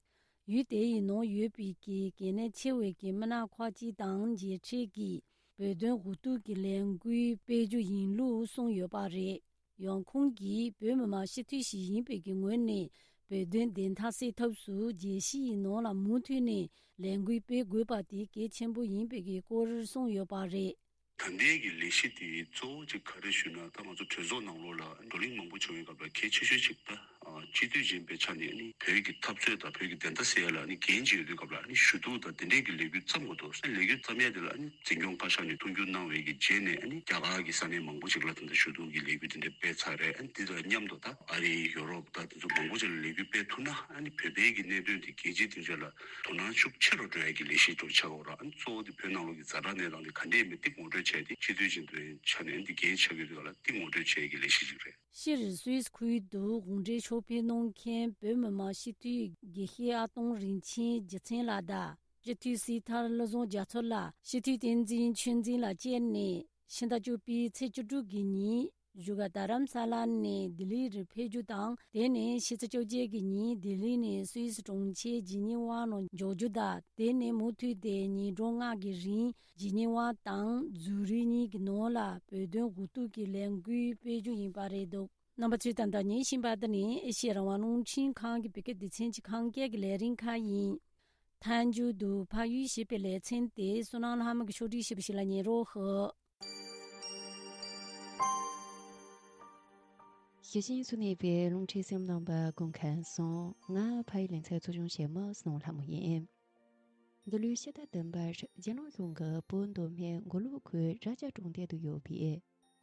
ཡུལ་དེ་ཡི་ནང་ཡོད་པའི་གི་གལ་གནད་ཆེ་བའི་གི་མི་སྣ་ཁག་ཅིག་དང་མཇལ་འཕྲད་ཀྱིས་བོད་དོན་འུ་ཐུག་གི་ལས་འགུལ་སྤེལ་རྒྱུ་ཡིན་ལུགས་གསུངས་ཡོད་པ་རེད། ཡང་ཁོང་གིས་བོད་མི་མང་སྤྱི་འཐུས་ཤིག་ཡིན་པའི་གི་ངོས་ནས་བོད་དོན་བདེན་མཐའ་གསལ་ཐབས་སུ་རྒྱལ་སྤྱི་ཡི་ནང་ལ་མུ་མཐུད་ནས་ལས་འགུལ་སྤེལ་དགོས་པ་དེ་གལ་ཆེན་པོ་ཡིན་པའི་གི་སྐོར་གསུངས་ཡོད་པ་རེད། ད་ལྟའི་གི་ལས་གཞི་དེ་གཙོ་བོ་གཅིག་ག་རེ་ཞུས་ན། ད་ང་ཚོ་གྲོས་ཚོགས་ནང་ལོགས་ལ་བགྲོ་གླེང་མང་པོ་བྱུང་བའི་སྐབས་ལ་གལ་ཆེ་ཤོས་གཅིག་ད་སྤྱི་འཐུས་ཡིན་པའི་ཆ་ནས་ནི་བོད་ཀྱི་འཐབ་རྩོད་དང་བོད་ཀྱི་བདེན་མཐའ་གསལ་ཡ་ལ་ནི་འགན་ཅིག་ཡོད་དུས་སྐབས་ལ་ནི་ཞུ་གཏུག་དང་དེ་འདྲས་ཀྱི་ལས་འགུལ་བརྩམ་དགོས་འདུག་ལས་འགུལ་བརྩམ་ཡ་དེ་ལ་ནི་འཛིན་སྐྱོང་བཀའ་ཤག་ནས་མཐོང་ཆུང་གནང་བའི་གི་རྗེས་ནས་ནི་རྒྱ་གར་གྱི་ས་གནས་མང་པོ་ཅིག་ལ་ད་ལྟ་ཞུ་གཏུག་གི་ལས་འགུལ་དེ་འདྲས་སྤེལ་ཚར་རེད། དེ་དང་མཉམ་དུ་ད་ཨ་རི། ཡོ་རོབ་ད་དེ་ཚོ་མང་པོ་ཅིག་ལ་ལས་འགུལ་སྤེལ་ཐུབ་ན་ནི་བོད་པའི་གི་གནད་དོན་དེ་རྒྱལ་སྤྱིའི་སྡིངས་ཆ་ལ་དོ་སྣང་ཤུགས་ཆེ་རུ་འགྲོ་ཡ་གི་ལས་གཞི་ཅིག་ཆགས་ཡོད་རེད། གཙོ་བོ་དེ་བོད་ནང་ལོགས་ཀྱི་ཛ་དྲག་གནས་སྟངས་དེ་ག་འདྲས་མེད་དེ་ངོ་སྤྲོད་བྱས་ཏེ་སྤྱི་འཐུས་ཅིག་ཡིན་པའི་ཆ་ནས་འདི་འགན་ཆགས་ཡོད་དུས་སྐབས་ལ་དེ་ངོ་སྤྲོད་བྱེད་ཀྱི་ལས་གཞི་ཅིག་རེད། སྤྱིར་སུད་སི་ཁུལ་དུ་དགོང་དྲོའི་ཆོག་ཕེབས་གནང་མཁན་བོད་མི་མང་སྤྱི་འཐུས་དགེ་བཤེས་ཨ་སྟོང་རིན་ཆེན་རྗེ་བཙུན་ལགས་དང་སྤྱི་འཐུས་སྲིད་ཐར་བློ་བཟང་རྒྱ་མཚོ་ལགས། སྤྱི་འཐུས་བསྟན་འཛིན་ཆོས་འཛིན་ལགས་བཅས་ནས་ཕྱི་ཟླ་བཅུ་པའི་ཚེས་བཅུ་དྲུག་གི་ཉིན་བཞུགས་སྒར་རྡ་རམ་ས་ལ་ནས་ལྡི་ལི་རུ་ཕེབས་རྒྱུ་དང་། དེ་ནས་ཕྱི་ཚེས་བཅོ་བརྒྱད་ཀྱི་ཉིན་ལྡི་ལི་ནས་སུད་སི་གྲོང་ཁྱེར་ཇི་ནི་ཝ་ནང་འབྱོར་རྒྱུ་དང་། དེ་ནས་མུ་མཐུད་དེ་ཉིན་གྲངས་ལྔ་གི་རིང་ཇི་ནི་ཝ་དང་ཛུ་རིག་གཉིས་ཀྱི་ནང་ལ་བོད་དོན་འགོ་ཐུག་གི་ལས་འགུལ་སྤེལ་རྒྱུ་ཡིན་པ་རེད་འདུག་རྣམ་པ་ཚོས་ད་ལྟ་ཉན་བཞིན་པ་འདི་ནི་ཨེ་ཤེ་ཡ་རང་དབང་རླུང་འཕྲིན་ཁང་གི་བོད་སྐད་སྡེ་ཚན་གྱི་ཁམས་སྐད་ཀྱི་ལས་རིམ་ཁག་ཡིན། མཐའ་མཇུག་ཏུ་ཕ་ཡུལ་ཞེས་པའི་ལེ་ཚན་དེ་བསོད་ནམས་ལྷ་མོ་གིས་ཕྱོགས་སྒྲིག་ཞུས་པ་ཞིག་ལ་ཉན་རོགས་ཞུ། ཞེ་ཆེན་གཙོ་གནད་པའི་རླུང་འཕྲིན་སེམས་ནང་པ་སྐུ་ཁམས་བཟང་། ང་ཕ་ཡུལ་ལེ་ཚན་ཚོགས་ཆུང་ཞེ་མོ་བསོད་ནམས་ལྷ་མོ་ཡིན། འདི་ལོའི་ཕྱི་ཟླ་བདུན་པར་རྒྱལ་ནང་གཞུང་གི་བོད་མདོ་སྨད་མགོ་ལོག་ཁུལ་རྭ་རྒྱ་གྲོང་རྡལ་དུ་ཡོད་པའི་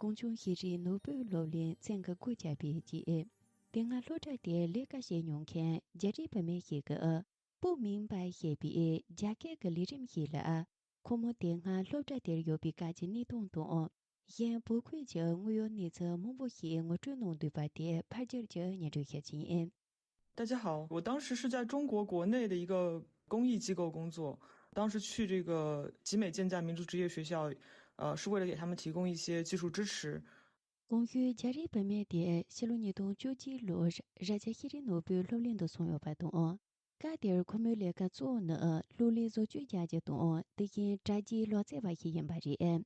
གངས་ལྗོངས་ཤེས་རིག་ནོར་བུའི་སློབ་གླིང་བཙན་གྱིས་སྒོ་བརྒྱབ་པའི་རྗེས། དེ་སྔ་སློབ་གྲྭ་དེར་ལས་ཀ་བྱེད་མྱོང་མཁན་རྒྱ་རིགས་བུད་མེད་ཞིག་གིས་སྤུ་མིང་པ་ཞེས་པའི་རྒྱ་སྐད་ཀྱི་ལས་རིམ་ཞིག་ལ། ཁོ་མོ་དེ་སྔ་སློབ་གྲྭ་དེར་ཡོད་པའི་སྐབས་ཀྱི་གནས་སྟངས་དང་། གཞན་བོད་ཁུལ་གྱི་དངོས་ཡོད་གནས་ཚུལ་མང་པོ་ཞིག་ངོ་སྤྲོད་གནང་འདུག་པ་དེ་ཕལ་ཆེར་གྱིས་སྙན་སྒྲོན་ཞུ་རྒྱུ་ཡིན། 大家好，我当时是在中国国内的一个公益机构工作，当时去这个集美建价民族职业学校，呃，是为了给他们提供一些技术支持。 གོང་ཞུས་རྒྱ་རིགས་བུད་མེད་དེ་ཕྱི་ལོ་ཉིས་སྟོང་བཅུ་གཅིག་ལོར་རྭ་རྒྱ་ཤེས་རིག་ནོར་བུའི་སློབ་གླིང་དུ་སོང་ཡོད་པ་དང་། སྐབས་དེར་ཁོ་མོའི་ལས་ཀ་གཙོ་བོ་ནི་གློག་ཀླད་བཟོ་བཅོས་རྒྱག་རྒྱུ་དང་། དེ་བཞིན་དྲ་རྒྱའི་ལག་རྩལ་བ་ཞིག་ཡིན་པ་རེད།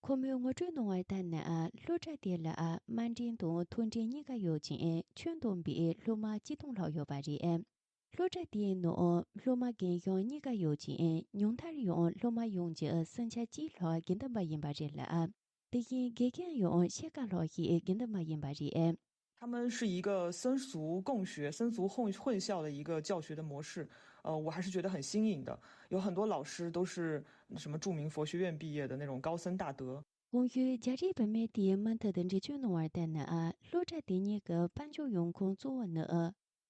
ཁོ་མོས་ངོ་སྤྲོད་གནང་བ་ལྟར་ན། སློབ་གྲྭ་དེ་ལ་དམའ་འབྲིང་དང་མཐོ་འབྲིང་གཉིས་ཀ་ཡོད་ཅིང་། ཁྱོན་བསྡོམས་པའི་སློབ་མ་ཆིག་སྟོང་ལྷག་ཡོད་པ་རེད། སློབ་གྲྭ་དེའི་ནང་སློབ་མ་རྒན་གཞོན་གཉིས་ཀ་ཡོད་ཅིང་། ཉུང་མཐར་ཡང་སློབ་མ་ཡོངས་ཀྱི་སུམ་ཆ་གཅིག་ལྷག་དགེ་འདུན་པ་ཡིན་པ་རེད་ལ། དེ་བཞིན་དགེ་རྒན་ཡང་ཕྱེད་ཀ་ལྷག་ཞིག་དགེ་འདུན་པ་ཡིན་པ་རེད། 他们是一个僧俗共学、僧俗混混校的一个教学的模式，呃，我还是觉得很新颖的。有很多老师都是什么著名佛学院毕业的那种高僧大德。 གོང་ཞུས་རྒྱ་རིགས་བུད་མེད་དེས་མུ་མཐུད་དུ་འགྲེལ་བརྗོད་གནང་བར་བལྟས་ན། སློབ་གྲྭ་དེ་གཉིས་ཀྱི་དཔལ་འབྱོར་ཡོང་ཁུངས་གཙོ་བོ་ནི།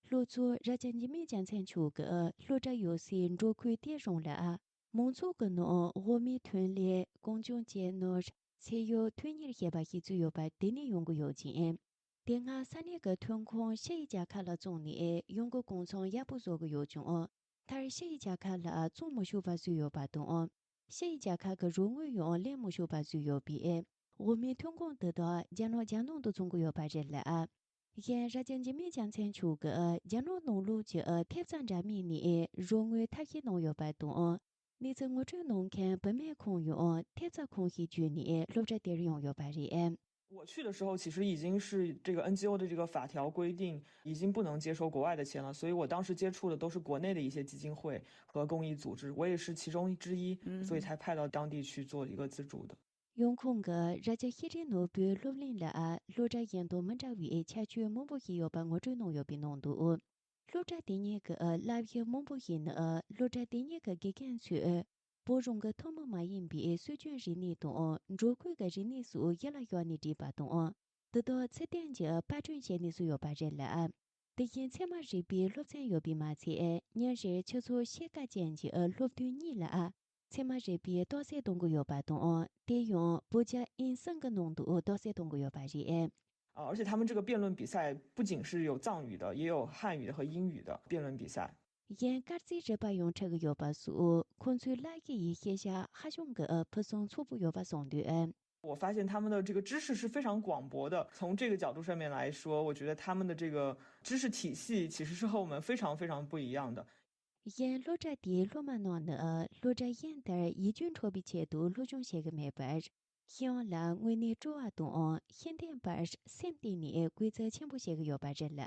སློབ་གཙོ་རྭ་རྒྱ་འཇིགས་མེད་རྒྱལ་མཚན་མཆོག་གིས་སློབ་གྲྭ་ཡོད་སའི་འབྲོག་ཁུལ་དེ་རང་ལ། མང་ཚོགས་ཀྱི་ནང་དབུ་མའི་ཐོན་ལས། གངས་ལྗོངས་གཅེས་ནོར། ཚེ་གཡོག་དོན་གཉེར་ཞེས་པ་ཞིག་བཙུགས་ཡོད་པ་དེ་ནས་ཡོང་གི་ཡོད་ཅིང་། དེ་སྔ་ས་གནས་ཀྱི་ཐོན་ཁུངས་ཕྱི་ཡི་རྒྱལ་ཁབ་ལ་བཙོང་ནས་ཡོང་སྒོ་གང་འཚམ་ཡག་པོ་བཟོ་གི་ཡོད་ཀྱང་། མཐར་ཕྱི་ཡི་རྒྱལ་ཁབ་ལ་བཙོང་མི་ཆོག་པ་བཟོས་ཡོད་པ་དང་། ཕྱི་ཡི་རྒྱལ་ཁབ་ཀྱི་རོགས་དངུལ་ཡང་ལེན་མི་ཆོག་པ་བཟོས་ཡོད་པས། དབུ་མའི་ཐོན་ཁུངས་དེ་དག་རྒྱ་ནག་རྒྱལ་ནང་དུ་བཙོང་གི་ཡོད་པ་རེད་ལ། གཞན་རྭ་རྒྱ་འཇིགས་མེད་རྒྱལ་མཚན་མཆོག་གིས་རྒྱ་ནག་ནང་ལོགས་ཀྱི་ཐེབས་རྩ་འདྲ་མིན་ནས་རོགས་དངུལ་ཐབས་ཤེས་གནང་ཡོད་པ་དང་། གནས་ཚུལ་ངོ་སྤྲོད་གནང་མཁན་བུད་མེད་ཁོང་ཡང་ཐེབས་རྩ་ཁོངས་ཤིག་བརྒྱུད་ནས་སློབ་གྲྭ་དེར་ཡོང་ཡོད་པ་རེད། 我去的时候，其实已经是这个 N G O 的这个法条规定，已经不能接受国外的钱了，所以我当时接触的都是国内的一些基金会和公益组织，我也是其中之一，所以才派到当地去做一个资助的。 ཡོང་ཁུངས་ཀྱི་རྭ་རྒྱ་ཤེས་རིག་ནོར་བུའི་སློབ་གླིང་ལ་སློབ་གྲྭ་གཞན་དང་མི་འདྲ་བའི་ཁྱད་ཆོས་མང་པོ་ཞིག་ཡོད་པ་ངོ་སྤྲོད་གནང་ཡོད་པའི་ནང་དུ། སློབ་གྲྭ་དེ་གཉིས་ཀྱི་བསླབ་གཞི་མང་པོ་ཞིག་ནི་སློབ་གྲྭ་དེ་གཉིས་ཀྱི་དགེ་རྒན་ཚོས་བོད་རང་གི་ཐུན་མོང་མ་ཡིན་པའི་སྲོལ་རྒྱུན་རིག་གནས་དང་འབྲོག་ཁུལ་གྱི་རིག་གནས་སོགས་གཞི་ལ་བཞག་ནས་བྲིས་པ་དང་། དེ་དག་ཚུལ་ལྡན་གྱིས་པར་སྐྲུན་བྱས་ནས་བཟོས་ཡོད་པ་རེད་ལ། དེ་བཞིན་ཚད་མ་རིག་པའི་སློབ་ཚན་ཡོད་པས་མ་ཚད། ཉིན་རེར་ཆུ་ཚོད་ཕྱེད་ཀ་ཅན་གྱི་སློབ་ཐུན་གཉིས་ལ་ཚད་མ་རིག་པའི་རྟོགས་སད་གཏོང་གི་ཡོད་པ་དང་། དེ་ཡང་བོད་རྒྱ་དབྱིན་གསུམ་གྱི་ནང་དུ་རྟོགས་སད་གཏོང་གི་ཡོད་པ་རེད། 啊，而且他们这个辩论比赛不仅是有藏语的，也有汉语的和英语的辩论比赛。 གཞན་སྐར་རྩིས་རིག་པ་ཡང་ཁྲིད་ཀྱི་ཡོད་པ་སོགས་ཁོང་ཚོའི་བསླབ་གཞི་ཡི་ཤེས་བྱ་ཧ་ཅང་གི་ཕུན་སུམ་ཚོགས་པོ་ཡོད་པ་གསུངས་འདུག 我发现他们的这个知识是非常广博的，从这个角度上面来说，我觉得他们的这个知识体系其实是和我们非常非常不一样的。 གཞན་སློབ་གྲྭ་དེའི་སློབ་མ་རྣམས་ནི་སློབ་གྲྭ་གཞན་ལྟར་ཡིད་རྒྱུན་འཕྲོག་པའི་ཆེད་དུ་སློབ་སྦྱོང་བྱེད་ཀྱི་མེད་པར། ཁྱེད་རང་ལ་དངོས་གནས་སྤྲོ་བ་དང་ཤེས་ལྡན་པར་སེམས་གཏིང་ནས་གུས་བརྩི་ཆེན་པོ་བྱེད་ཀྱི་ཡོད་པ་རེད་ལ།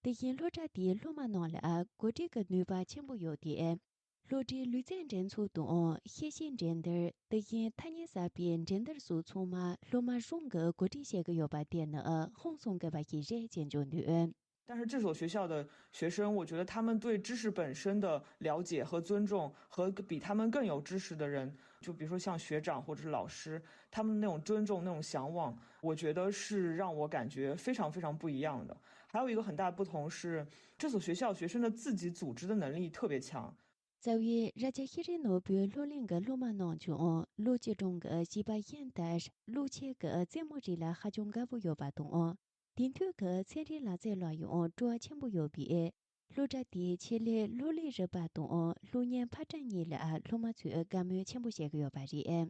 དེ་བཞིན་སློབ་གྲྭ་དེའི་སློབ་མ་རྣམས་ལ་གོ་སྒྲིག་གི་ནུས་པ་ཆེན་པོ་ཡོད་དེ། སློབ་གྲྭའི་ལུས་རྩལ་འགྲན་ཚོགས་དང་། ཤེས་བྱའི་འགྲན་བསྡུར། དེ་བཞིན་ཐ་སྙད་གསར་པའི་འགྲན་བསྡུར་སོགས་ཚང་མ་སློབ་མ་རང་གིས་གོ་སྒྲིག་བྱེད་ཀྱི་ཡོད་པ་དེ་ནི་ཧང་སང་དགོས་པ་ཞིག་རེད་ཅེས་བརྗོད་འདུག། 但是这所学校的学生，我觉得他们对知识本身的了解和尊重，和比他们更有知识的人，就比如说像学长或者是老师，他们那种尊重、那种向往，我觉得是让我感觉非常非常不一样的。还有一个很大的不同是，这所学校学生的自己组织的能力特别强。 རྩ་བའི་རྭ་རྒྱ་ཤེས་རིག་ནོར་བུའི་སློབ་གླིང་གི་སློབ་མ་རྣམས་ཀྱང་ལོ་གཅིག་གྲངས་ཀྱི་བྱིས་པ་གཞན་ལྟར་སློབ་ཆེད་ཀྱི་རྩེད་མོ་རིགས་ལ་ཧ་ཅང་དགའ་པོ་ཡོད་པ་དང་། དེང་དུས་ཀྱི་ཚན་རིག་ལག་རྩལ་ལ་ཡང་སྤྲོ་བ་ཆེན་པོ་ཡོད་པས། སློབ་གྲྭ་དེའི་ཆེད་ལས་སློབ་ལས་རིག་པ་དང་སློབ་གཉེར་ཕར་སྐྲུན་གཉིས་ལ་སློབ་མ་ཚོས་དགའ་མོས་ཆེན་པོ་བྱེད་ཀྱི་ཡོད་པ་རེད།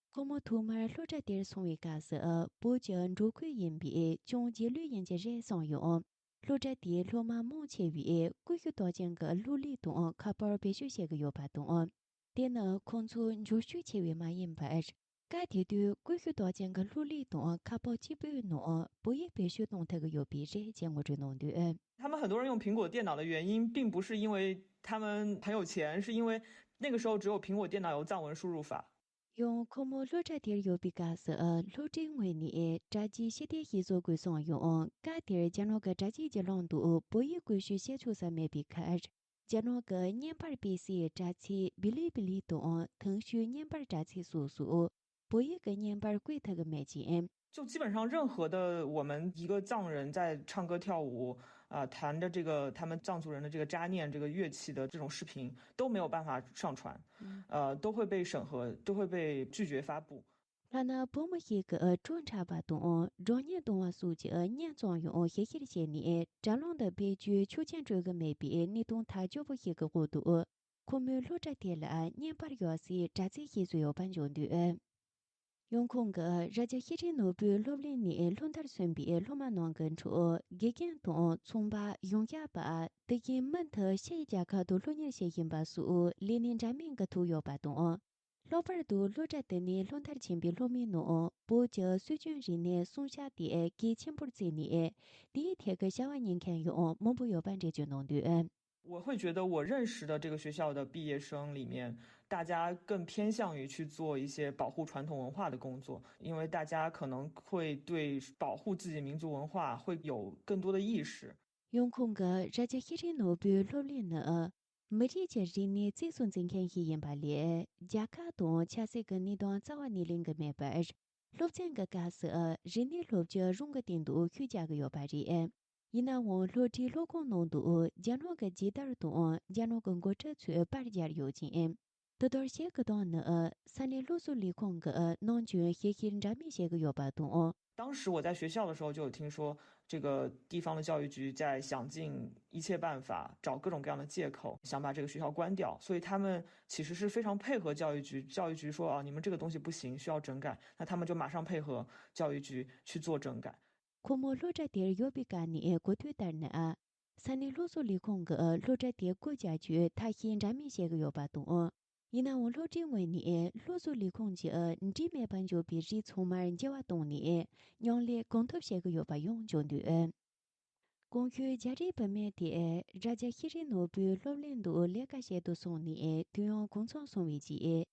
ཁོ་མོ་ཐོག་མར་སློབ་གྲྭ་དེར་སོང་བའི་སྐབས་སུ་བོད་ཀྱི་འབྲོག་ཁུལ་ཡིན་པས་ཅུང་རྗེས་ལུས་ཡིན་གྱི་རེད་བསམ་ཡང་། སློབ་གྲྭ་དེའི་སློབ་མ་མང་ཆེ་བས་ཀུ་ཤུ་རྟགས་ཅན་གྱི་གློག་ཀླད་དང་ཁ་པར་བེད་སྤྱོད་བྱེད་ཀྱི་ཡོད་པ་དང་། དེ་ནི་ཁོང་ཚོ་འབྱོར་ཕྱུག་ཆེ་བས་མ་ཡིན་པར། སྐབས་དེ་དུས་ཀུ་ཤུ་རྟགས་ཅན་གྱི་གློག་ཀླད་དང་ཁ་པར་གཅིག་པུའི་ནང་བོད་ཡིག་བེད་སྤྱོད་གཏོང་ཐུབ་ཀྱི་ཡོད་པས་རེད་ཅེས་ངོ་སྤྲོད་གནང་འདུག། 他们很多人用苹果电脑的原因，并不是因为他们很有钱，是因为那个时候只有苹果电脑有藏文输入法。 ཡང་ཁོ་མོ་སློབ་གྲྭ་དེར་ཡོད་པའི་སྐབས་སུ་སློབ་གྲྭའི་ངོས་ནས་དྲ་རྒྱའི་ཞི་བདེ་ཞིག་བཟོ་དགོས་གསུངས་ཡང་། སྐབས་དེར་རྒྱ་ནག་གི་དྲ་རྒྱའི་བརྒྱུད་ལམ་དུ་བོད་ཡིག་བཀོལ་སྤྱོད་བྱེད་ཆོག་ས་མེད་པའི་ཁར། རྒྱ་ནག་གི་བརྙན་པར་སྤེལ་སའི་དྲ་ཚིགས་བི་ལི་བི་ལི་དང་ཐང་ཤུའི་བརྙན་པར་དྲ་ཚིགས་སོགས་སུ་བོད་ཡིག་གི་བརྙན་པར་བཀོད་ཐུབ་ཀྱི་མེད་ཅིང་། 就基本上任何的我们一个藏人在唱歌跳舞啊、弹着这个他们藏族人的这个扎念这个乐器的这种视频都没有办法上传，呃，都会被审核，都会被拒绝发布。 ཐ་ན་བུ་མོ་ཞིག་གིས་བྲོ་འཁྲབ་པ་དང་སྒྲོག་བརྙན་གཏོང་བ་སོགས་ཀྱི་བརྙན་བཙོང་ཡང་ཞིབ་བཤེར་བྱས་ནས་དྲ་ལམ་དུ་སྤེལ་རྒྱུའི་ཆོག་མཆན་སྤྲོད་ཀྱི་མེད་པའི་གནས་སྟངས་ཐག་ཆོད་པོ་ཞིག་གི་འོག་ཏུ། ཁོ་མོའི་སློབ་གྲྭ་དེ་ལ་བརྙན་པར་ཡོད་སའི་དྲ་ཚིགས་ཤིག་བཟོས་ཡོད་པ་འཇོག་འདུག། ཡང་ཁོང་གིས་རྭ་རྒྱ་ཤེས་རིག་ནོར་བུའི་སློབ་གླིང་ནས་སློབ་མཐར་སོན་པའི་སློབ་མ་རྣམས་ཀྱི་ཁྲོད་དགེ་རྒན་དང་ཚོང་པ། གཞུང་ཞབས་པ། དེ་བཞིན་མུ་མཐུད་ཕྱིའི་རྒྱལ་ཁབ་ཏུ་སློབ་གཉེར་བྱེད་བཞིན་པ་སོགས་ལས་གནས་འདྲ་མིན་གྱི་ཐོག་ཡོད་པ་དང་། ལྷག་པར་དུ་སློབ་གྲྭ་དེ་ནས་སློབ་མཐར་ཕྱིན་པའི་སློབ་མའི་ནང་བོད་ཀྱི་སྲོལ་རྒྱུན་རིག་གནས་སྲུང་སྐྱོབ་དེ་གལ་ཆེན་པོར་བརྩིས་ནས། དེའི་ཐད་ཀྱི་བྱ་བ་གཉེར་མཁན་ཡང་མང་པོ་ཡོད་པ་འགྲེལ་བརྗོད་གནང་འདུག། 我会觉得我认识的这个学校的毕业生里面，大家更偏向于去做一些保护传统文化的工作，因为大家可能会对保护自己民族文化会有更多的意识。 ཡང་ཁོང་གིས་རྭ་རྒྱ་ཤེས་རིག་ནོར་བུའི་སློབ་གླིང་ནི་མི་རིགས་ཀྱི་རིག་གནས་རྩིས་སུ་འཛིན་མཁན་ཞིག་ཡིན་པ་ལས། རྒྱལ་ཁབ་དང་ཆབ་སྲིད་ཀྱི་གནས་སྟངས་རྩ་བ་ནས་ལེན་གྱི་མེད་པར། སློབ་ཚན་གྱི་སྐབས་སུ་རིག་གནས་སློབ་སྦྱོང་རང་གི་སྟེང་དུ་ཤུགས་རྒྱག་གི་ཡོད་པ་རེད། ཡིན་ནའང་སློབ་གྲྭའི་སློབ་ཁང་ནང་དུ་རྒྱ་ནག་གི་རྒྱལ་དར་དང་རྒྱ་ནག་གི་འགོ་ཁྲིད་ཚོའི་པར་སྦྱར་ཡོད་ཅིང་། དེ་ལྟར་བྱེད་དགོས་དོན་ནི་ས་གནས་སློབ་གསོ་ལས་ཁུངས་ཀྱིས་ནམ་རྒྱུན་ཞིབ་བཤེར་འདྲ་མིན་བྱེད་ཀྱི་ཡོད་པ་དང་། 当时我在学校的时候就有听说，这个地方的教育局在想尽一切办法，找各种各样的借口，想把这个学校关掉。所以他们其实是非常配合教育局，教育局说啊，你们这个东西不行，需要整改，那他们就马上配合教育局去做整改。 ཁོ་མོ་སློབ་གྲྭ་དེར་ཡོད་པའི་སྐབས་ནས་གོ་ཐོས་ལྟར་ན། ས་གནས་སློབ་གསོ་ལས་ཁུངས་ཀྱིས་སློབ་གྲྭ་དེ་སྒོ་རྒྱག་རྒྱུའི་ཐབས་ཤེས་འདྲ་མིན་བྱེད་ཀྱི་ཡོད་པ་དང་། ཡིན་ནའང་སློབ་གྲྭའི་ངོས་ནས་སློབ་གསོ་ལས་ཁུངས་ཀྱིས་འགྲིག་མེད་པར་འཇོག་པའི་རིགས་ཚང་མར་འགྱུར་བ་བཏང་ནས། མཉམ་ལས་གང་ཐུབ་བྱེད་ཀྱི་ཡོད་པ་ཡང་བརྗོད་འདུག། གོང་ཞུས་རྒྱ་རིགས་བུད་མེད་དེ་རྭ་རྒྱ་ཤེས་རིག་ནོར་བུའི་སློབ་གླིང་དུ་ལས་ཀ་བྱེད་དུ་སོང་ནས་དུས་ཡུན་གང་འཚམ་སོང་བའི་རྗེས།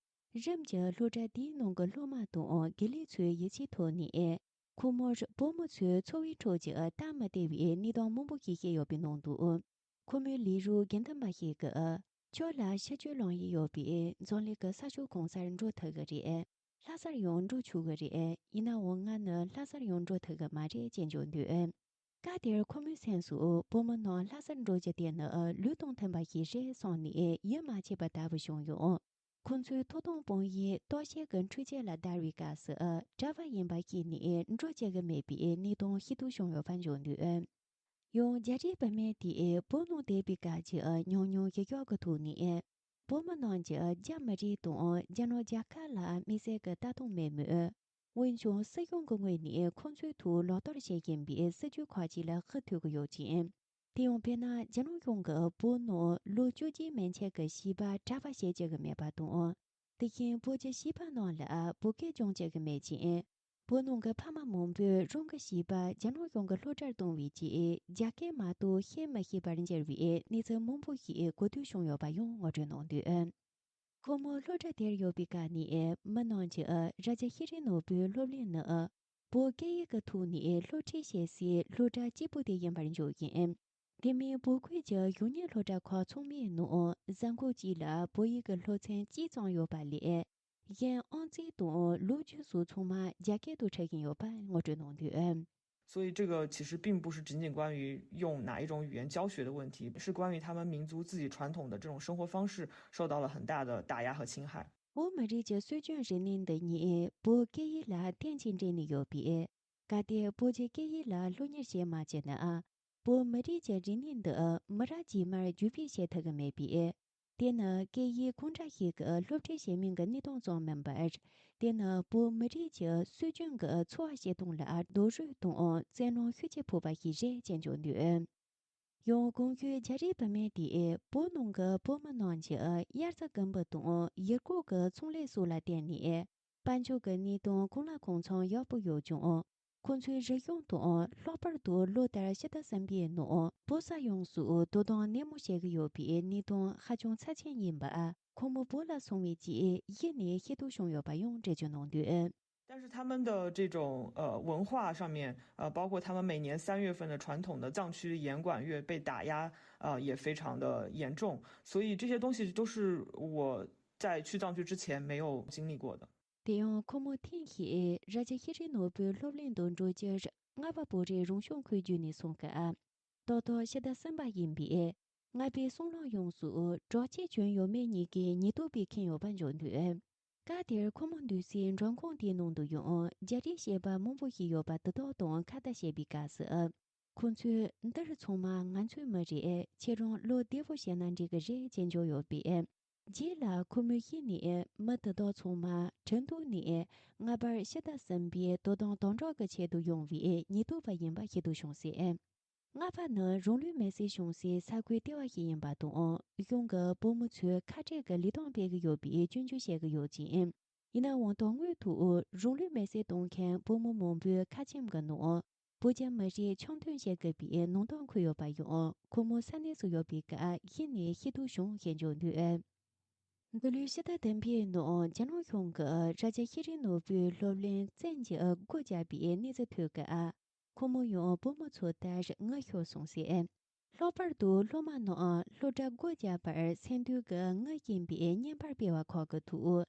རིམ་གྱིས་སློབ་གྲྭ་དེའི་ནང་གི་སློབ་མ་དང་དགེ་ལས་ཚོའི་ཡིད་ཆེས་ཐོབ་ནས། ཁོ་མོར་བུ་མོ་ཚོའི་འཚོ་བའི་ཁྲོད་ཀྱི་སྟབས་མི་བདེ་བའི་གནས་སྟངས་མང་པོ་ཞིག་བཤད་ཡོད་པའི་ནང་དུ། ཁོ་མོའི་ལས་རོགས་དགེ་འདུན་པ་ཞིག་གིས། ཁྱོད་ལ་ཕྱི་སྐྱོད་ལམ་ཡིག་ཡོད་པས་འཛམ་གླིང་གི་ས་ཕྱོགས་གང་སར་འགྲོ་ཐུབ་ཀྱི་རེད། ལྷ་སར་ཡང་འགྲོ་ཆོག་གི་རེད། ཡིན་ནའང་ང་ནི་ལྷ་སར་ཡང་འགྲོ་ཐུབ་ཀྱི་མ་རེད་ཅེས་བརྗོད་འདུག། སྐབས་དེར་ཁོ་མོའི་སེམས་སུ་བུ་མོ་རྣམས་ལྷ་སར་འགྲོ་རྒྱུ་དེ་ནི་ལུགས་དང་མཐུན་པ་ཞིག་རེད་བསམ་ནས་ཡིད་མ་ཆེས་པ་ལྟ་བུ་བྱུང་ཡོད། ཁོ་ཚོའི་ཐོབ་ཐང་དཔང་ཡིག་ལྟོ་ཆས་ཀྱི་འཕྲུལ་ཆས་ལ་བརྡར་བའི་སྐབས་སུ་གྲྭ་པ་ཡིན་པ་ཤེས་ནས་འགྲོ་བཅུག་གི་མེད་པའི་གནས་སྟངས་ཤིན་ཏུ་བྱུང་ཡོད་པ་འཇོག་འདུག། ཡང་རྒྱ་རིགས་བུད་མེད་དེས་བོད་ནང་བསྡད་པའི་སྐབས་ཀྱི་ཉམས་མྱོང་ཞིབ་འཇུག་གི་ཐོག་ནས། བོད་མི་རྣམས་ཀྱིས་རྒྱ་མི་རིགས་དང་རྒྱ་ནག་རྒྱལ་ཁབ་ལ་དམིགས་བསལ་གྱི་ལྟ་སྟངས་མེད་མོད། འོན་ཀྱང་སྲིད་གཞུང་གི་ངོས་ནས་ཁོང་ཚོའི་ཐོག་ལག་བསྟར་བྱེད་བཞིན་པའི་སྲིད་ཇུས་ཁག་ཅིག་ལ་ཧུར་ཐུག་གི་ཡོད་ཅིང་། དེ་ཡང་དཔེར་ན་རྒྱ་ནག་གཞུང་གིས་བོད་ནང་ལོ་བཅོ་བརྒྱད་མན་ཆད་ཀྱི་བྱིས་པ་གྲྭ་པ་བྱེད་བཅུག་གི་མེད་པ་དང་། དེ་བཞིན་བོད་ཀྱི་བྱིས་པ་རྣམས་ལ་བོད་སྐད་སྦྱོང་བཅུག་གི་མེད་ཅིང་། བོད་ནང་གི་ཕ་མ་མང་པོས་རང་གི་བྱིས་པ་རྒྱ་ནག་གཞུང་གིས་སློབ་གྲྭར་གཏོང་བའི་རྗེས་རྒྱ་སྐད་མ་གཏོགས་བཤད་མི་ཤེས་པར་འགྱུར་བའི་གནས་ཚུལ་མང་པོ་ཞིག་གོ་ཐོས་བྱུང་ཡོད་པ་ཡང་ངོ་སྤྲོད་གནང་འདུག་ཁོ་མོ་སློབ་གྲྭ་དེར་ཡོད་པའི་སྐབས་ནས་མི་རྣམས་ཀྱིས་རྭ་རྒྱ་ཤེས་རིག་ནོར་བུའི་སློབ་གླིང་ནི་བོད་སྐད་ཡིག་གི་ཐོག་ནས་སློབ་ཁྲིད་བྱེད་སའི་སློབ་གྲྭ་གཅིག་པུ་དེ་ཡིན་པར་འཇོག་གིན། དེ་མིན་བོད་ཁུལ་གྱི་གཞོན་ནུ་སློབ་གྲྭ་ཁག་ཚང་མའི་ནང་གཟའ་འཁོར་གཅིག་ལ་བོད་ཡིག་གི་སློབ་ཚན་གཅིག་ཙམ་ཡོད་པ་ལས། གཞན་ཨང་རྩིས་དང་ལོ་རྒྱུས་སོགས་ཚང་མ་རྒྱ་སྐད་དུ་ཁྲིད་བཞིན་ཡོད་པ་ངོ་སྤྲོད་གནང་འདུག所以这个其实并不是仅仅关于用哪一种语言教学的问题，是关于他们民族自己传统的这种生活方式受到了很大的打压和侵害。 བོད་མི་རིགས་ཀྱི་སྲོལ་རྒྱུན་རིག་གནས་འདི་ཉིད་བོད་སྐད་ཡིག་ལ་བརྟེན་ཅིང་འབྲེལ་ནས་ཡོད་པས། གལ་ཏེ་བོད་ཀྱི་སྐད་ཡིག་ལ་སློབ་གཉེར་བྱེད་མ་བྱས་ན། བོད་མི་རིགས་ཀྱི་རིག་གནས་འདི་མི་རབས་རྗེས་མར་བརྒྱུད་སྤེལ་བྱེད་ཐུབ་ཀྱི་མེད་པས། དེ་ནི་སྐད་ཡིག་གང་འདྲ་ཞིག་གི་སློབ་ཁྲིད་བྱེད་མིན་གྱི་གནས་སྟངས་ཙམ་མིན་པར། དེ་ནི་བོད་མི་རིགས་ཀྱི་སྲོལ་རྒྱུན་གྱི་འཚོ་བ་སྐྱེལ་སྟངས་ལ་རྡོག་རོལ་དང་བཙན་གནོན་ཤུགས་ཆེ་ཕོག་པ་ཞིག་རེད་ཅེས་འཇོག་འདུག་ཡང་གོང་ཞུས་རྒྱ་རིགས་བུད་མེད་དེས་བོད་ནང་གི་བོད་མི་རྣམས་ཀྱི་དབྱར་རྩྭ་དགུན་འབུ་དང་ཡུལ་སྐོར་གྱི་ཚོང་ལས་སོགས་ལ་བརྟེན་ནས་དཔལ་འབྱོར་གྱི་གནས་སྟངས་གང་ལ་གང་འཚམ་ཡག་པོ་ཡོད་ཀྱང་། ཁོང་ཚོའི་རིག་གཞུང་དང་ལྷག་པར་དུ་ལོ་ལྟར་ཕྱི་ཟླ་གསུམ་པའི་ནང་བོད་ས་ཡོངས་སུ་དོ་དམ་ནན་མོ་བྱེད་ཀྱི་ཡོད་པའི་གནས་སྟངས་ཧ་ཅང་ཚབས་ཆེན་ཡིན་པ་ཁོང་མོ་བོད་ལ་སོང་བའི་རྗེས་གཞི་ནས་ཤེས་རྟོགས་བྱུང་ཡོད་པ་ཡང་འགྲེལ་བརྗོད་གནང་འདུག但是他们的这种呃文化上面，呃，包括他们每年三月份的传统的藏区盐管月被打压，呃，也非常的严重，所以这些东西都是我在去藏区之前没有经历过的。 དེ་ཡང་ཁོ་མོ་ཐེངས་ཤིག་རྭ་རྒྱ་ཤེས་རིག་ནོར་བུའི་སློབ་གླིང་དུ་འགྲོ་རྒྱུར་རྔ་པ་བོད་རིགས་རང་སྐྱོང་ཁུལ་བརྒྱུད་ནས་སོང་སྐབས། ཏག་ཏག་ཕྱི་ཟླ་གསུམ་པ་ཡིན་པས། རྔ་པའི་སྲང་ལམ་ཡོངས་སུ་དྲག་སྐྱེད་བྱུང་ཡོད་མེད་གཉིས་ཀའི་ཉེན་རྟོག་པས་ཁེངས་ཡོད་པ་འཇོག་འདུག་སྐབས་དེར་ཁོ་མོ་འདུག་སའི་མགྲོན་ཁང་དེའི་ནང་དུ་ཡང་རྒྱ་རིགས་བྱིས་པ་མང་པོ་ཞིག་ཡོད་པ་དེ་དག་དང་ཁ་བརྡ་བྱེད་པའི་སྐབས་སུ། ཁོང་ཚོས་འདིར་ཚང་མ་ང་ཚོའི་མི་རེད། ཁྱེད་རང་བློ་བདེ་པོ་བྱས་ན་འགྲིག་གི་རེད་ཅེས་འཇོག་ཡོད་པས། རྗེས་ལ་ཁོ་མོས་ཤེས་ནས་མི་དེ་དག་ཚང་མ་ཁྲིན་ཏུའུ་ནས་རྔ་པར་ཕྱི་ཟླ་གསུམ་པའི་དོ་དམ་དམ་དྲག་གི་ཆེད་དུ་ཡོང་བའི་ཉེན་རྟོག་པ་ཡིན་པ་ཤེས་རྟོགས་བྱུང་ཟེར། རྔ་པ་ནི་རང་ལུས་མེར་སྲེག་བྱུང་སའི་ས་ཁུལ་ལྟེ་བ་ཞིག་ཡིན་པ་དང་། གཞུང་གིས་བོད་མི་ཚོས་ཁ་བྲལ་གྱི་ལས་སྟངས་སྤེལ་གྱི་ཡོད་པའི་སྐྱོན་བརྗོད་བྱེད་ཀྱི་ཡོད་ཅིང་། ཡིན་ནའང་དོན་དངོས་ཐོག་རང་ལུས་མེར་སྲེག་གཏོང་མཁན་བོད་མི་མང་པོའི་ཁ་ཆེམས་ཀྱི་ནང་། བོད་རྒྱ་མི་རིགས་འཆམ་མཐུན་བྱེད་དགོས་པའི་ནང་དོན་འཁོད་ཡོད་པ་ཡང་ཁོ་མོ་ས་གནས་སུ་ཡོད་པའི་སྐབས་གཞི་ནས་ཤེས་རྟོགས་བྱུང་ཞེས་འཇོག་འདུག་འདི་ལོའི་ཕྱི་ཟླ་བདུན་པའི་ནང་རྒྱ་ནག་གཞུང་གིས་རྭ་རྒྱ་ཤེས་རིག་ནོར་བུའི་སློབ་གླིང་བཙན་གྱིས་སྒོ་བརྒྱབ་པའི་གནས་ཚུལ་ཐོས་སྐབས། ཁོ་མོ་ཡང་བུ་མོ་ཚོ་ལྟར་ངུ་ཤོར་སོང་ཟེར། ལྷག་པར་དུ་སློབ་མ་རྣམས་སློབ་གྲྭ་སྒོ་བརྒྱབ་པར་སེམས་སྡུག་གིས་ངུ་བཞིན་པའི་བརྙན་པར་སྤེལ་བ་ཁག་གི་ཐོག་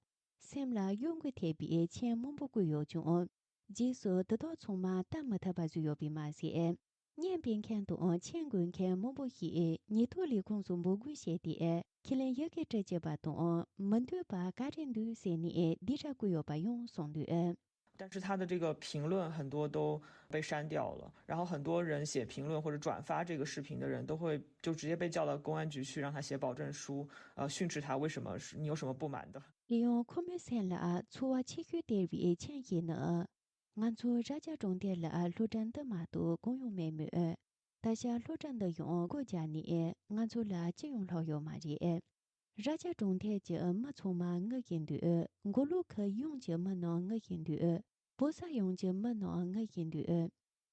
སེམས་ལ་གཡོ་འགུལ་ཐེབས་པའི་མཆན་མང་པོ་བཀོད་ཡོད་ཀྱང་། རྗེས་སུ་དེ་དག་ཚང་མ་ལྟ་མི་ཐུབ་པ་བཟོས་ཡོད་པས་མ་ཟད། བརྙན་སྤེལ་མཁན་དང་མཆན་འགོད་མཁན་མང་པོ་ཞིག་ཉེས་དོན་ལས་ཁུངས་སུ་འབོད་སྐུལ་བྱས་ཏེ། ཁས་ལེན་ཡི་གེ་སྤྲད་བཅུག་པ་དང་། མི་འདོད་པ་ག་རེ་འདུག་ཟེར་ནས་སྡིགས་ར་བསྐུལ་ཡོད་པ་ཡང་གསུངས་འདུག但是他的这个评论很多都被删掉了，然后很多人写评论或者转发这个视频的人都会就直接被叫到公安局去，让他写保证书，呃，训斥他为什么是你有什么不满的。 དེ་ཡང་ཁོ་མོའི་སེམས་ལ་ཚོར་བ་ཆེ་ཤོས་སྟེར་བའི་མཆན་ཞིག་ནི། ང་ཚོ་རྭ་རྒྱ་གྲོང་རྡལ་ལ་སློབ་གྲྭ་འདི་མ་གཏོགས་གང་ཡང་མེད་མོད། ད་ཆ་སློབ་གྲྭ་འདི་ཡང་སྒོ་བརྒྱབ་ནས་ང་ཚོ་ལ་ཅི་ཡང་ལྷག་ཡོད་མ་རེད། རྭ་རྒྱ་གྲོང་རྡལ་གྱི་མི་ཚང་མ་ངུ་བཞིན་འདུག་མགོ་ལོག་ཁུལ་ཡོངས་ཀྱི་མི་རྣམས་ངུ་བཞིན་འདུག་བོད་ས་ཡོངས་ཀྱི་མི་རྣམས་ངུ་བཞིན་འདུག་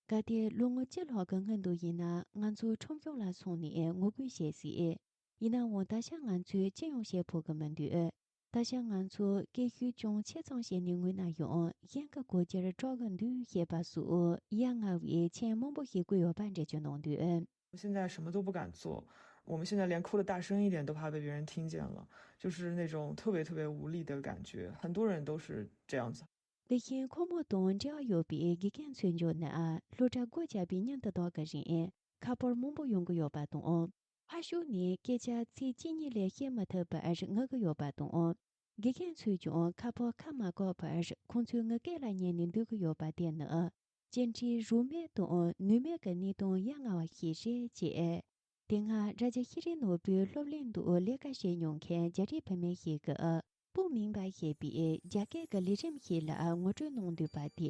གལ་ཏེ་ལོ་ངོ་བཅུ་ལྷག་གི་སྔོན་དུ་ཡིན་ན་ང་ཚོ་ཁྲོམ་གཞུང་ལ་སོང་ནས་ངོ་རྒོལ་བྱེད་སྲིད། ཡིན་ནའང་ད་ཆ་ང་ཚོས་ཅི་ཡང་བྱེད་ཕོད་ཀྱི་མི་འདུག་ད་ཆ་ང་ཚོ་སྐད་ཤུགས་ཅུང་ཆེ་ཙམ་བྱས་ནས་ངུས་ན་ཡང་གཞན་གྱིས་གོ་རྒྱུར་སྐྲག་གི་འདུག་ཞེས་པ་སོགས་ཡ་ང་བའི་མཆན་མང་པོ་ཞིག་བཀོད་ཡོད་པ་འགྲེལ་བརྗོད་གནང་འདུག 我现在什么都不敢做，我们现在连哭的大声一点都怕被别人听见了，就是那种特别特别无力的感觉。很多人都是这样子。 དེ་བཞིན་ཁོ་མོ་དང་འབྲེལ་བ་ཡོད་པའི་དགེ་རྒན་ཚོས་འཇོག་ན། སློབ་གྲྭ་སྒོ་བརྒྱབ་པའི་ཉིན་དེ་དག་གི་རིང་ཁ་པར་མང་པོ་ཡོང་གི་ཡོད་པ་དང་། ཕར་ཕྱོགས་ནས་སྐད་ཆ་ཚིག་གཅིག་གཉིས་ལས་བཤད་མི་ཐུབ་པར་ངུ་གི་ཡོད་པ་དང་། དགེ་རྒན་ཚོས་ཀྱང་ཁ་པར་ཁ་མ་བཀག་པར་ཁོང་ཚོའི་ངུ་སྐད་ལ་ཉན་ནས་འདུག་གི་ཡོད་པ་དེ་ནི། ཅི་འདྲའི་རུ་སྨད་དང་ནུས་མེད་ཀྱི་གནས་སྟངས་ཡ་ང་བ་ཞིག་རེད་ཅེས། དེ་སྔ་རྭ་རྒྱ་ཤེས་རིག་ནོར་བུའི་སློབ་གླིང་དུ་ལས་ཀ་བྱེད་མྱོང་མཁན་རྒྱ་རིགས་བུད་མེད་ཞིག་གིས། སྤུ་མིང་པ་ཞེས་པའི་རྒྱ་སྐད་ཀྱི་ལས་རིམ་ཞིག་ལ་ངོ་སྤྲོད་གནང་འདུག་པ་དེ་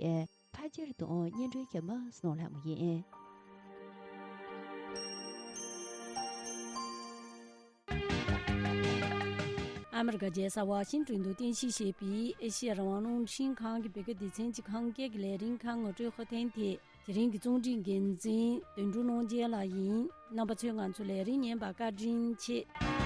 ཕལ་ཆེར་དང་སྙན་སྒྲོན་ཞུ་མི་སྣང་ལྷ་མོ་ཡིན། ཨ་མི་རི་ཀ་རྒྱལ་ས་ཝ་ཤིང་ཏོན་དུ་རྟེན་གཞི་བྱས་པའི་ཨེ་ཤེ་ཡ་རང་དབང་རླུང་འཕྲིན་ཁང་གི་བོད་སྐད་སྡེ་ཚན་གྱི་ཁམས་སྐད་ཀྱི་ལས་རིམ་ཁག་ངོ་སྤྲོད་ཧུར་ཐེངས་ཐད། དེ་རིང་གི་རྩོམ་སྒྲིག་འགན་འཛིན་དོན་གྲུབ་གནོང་རྒྱལ་ལགས་ཡིན། རྣམ་པ་ཚོས་ང་ཚོའི་ལས་རིམ་ཉན་པར་བཀའ་དྲིན་ཆེ།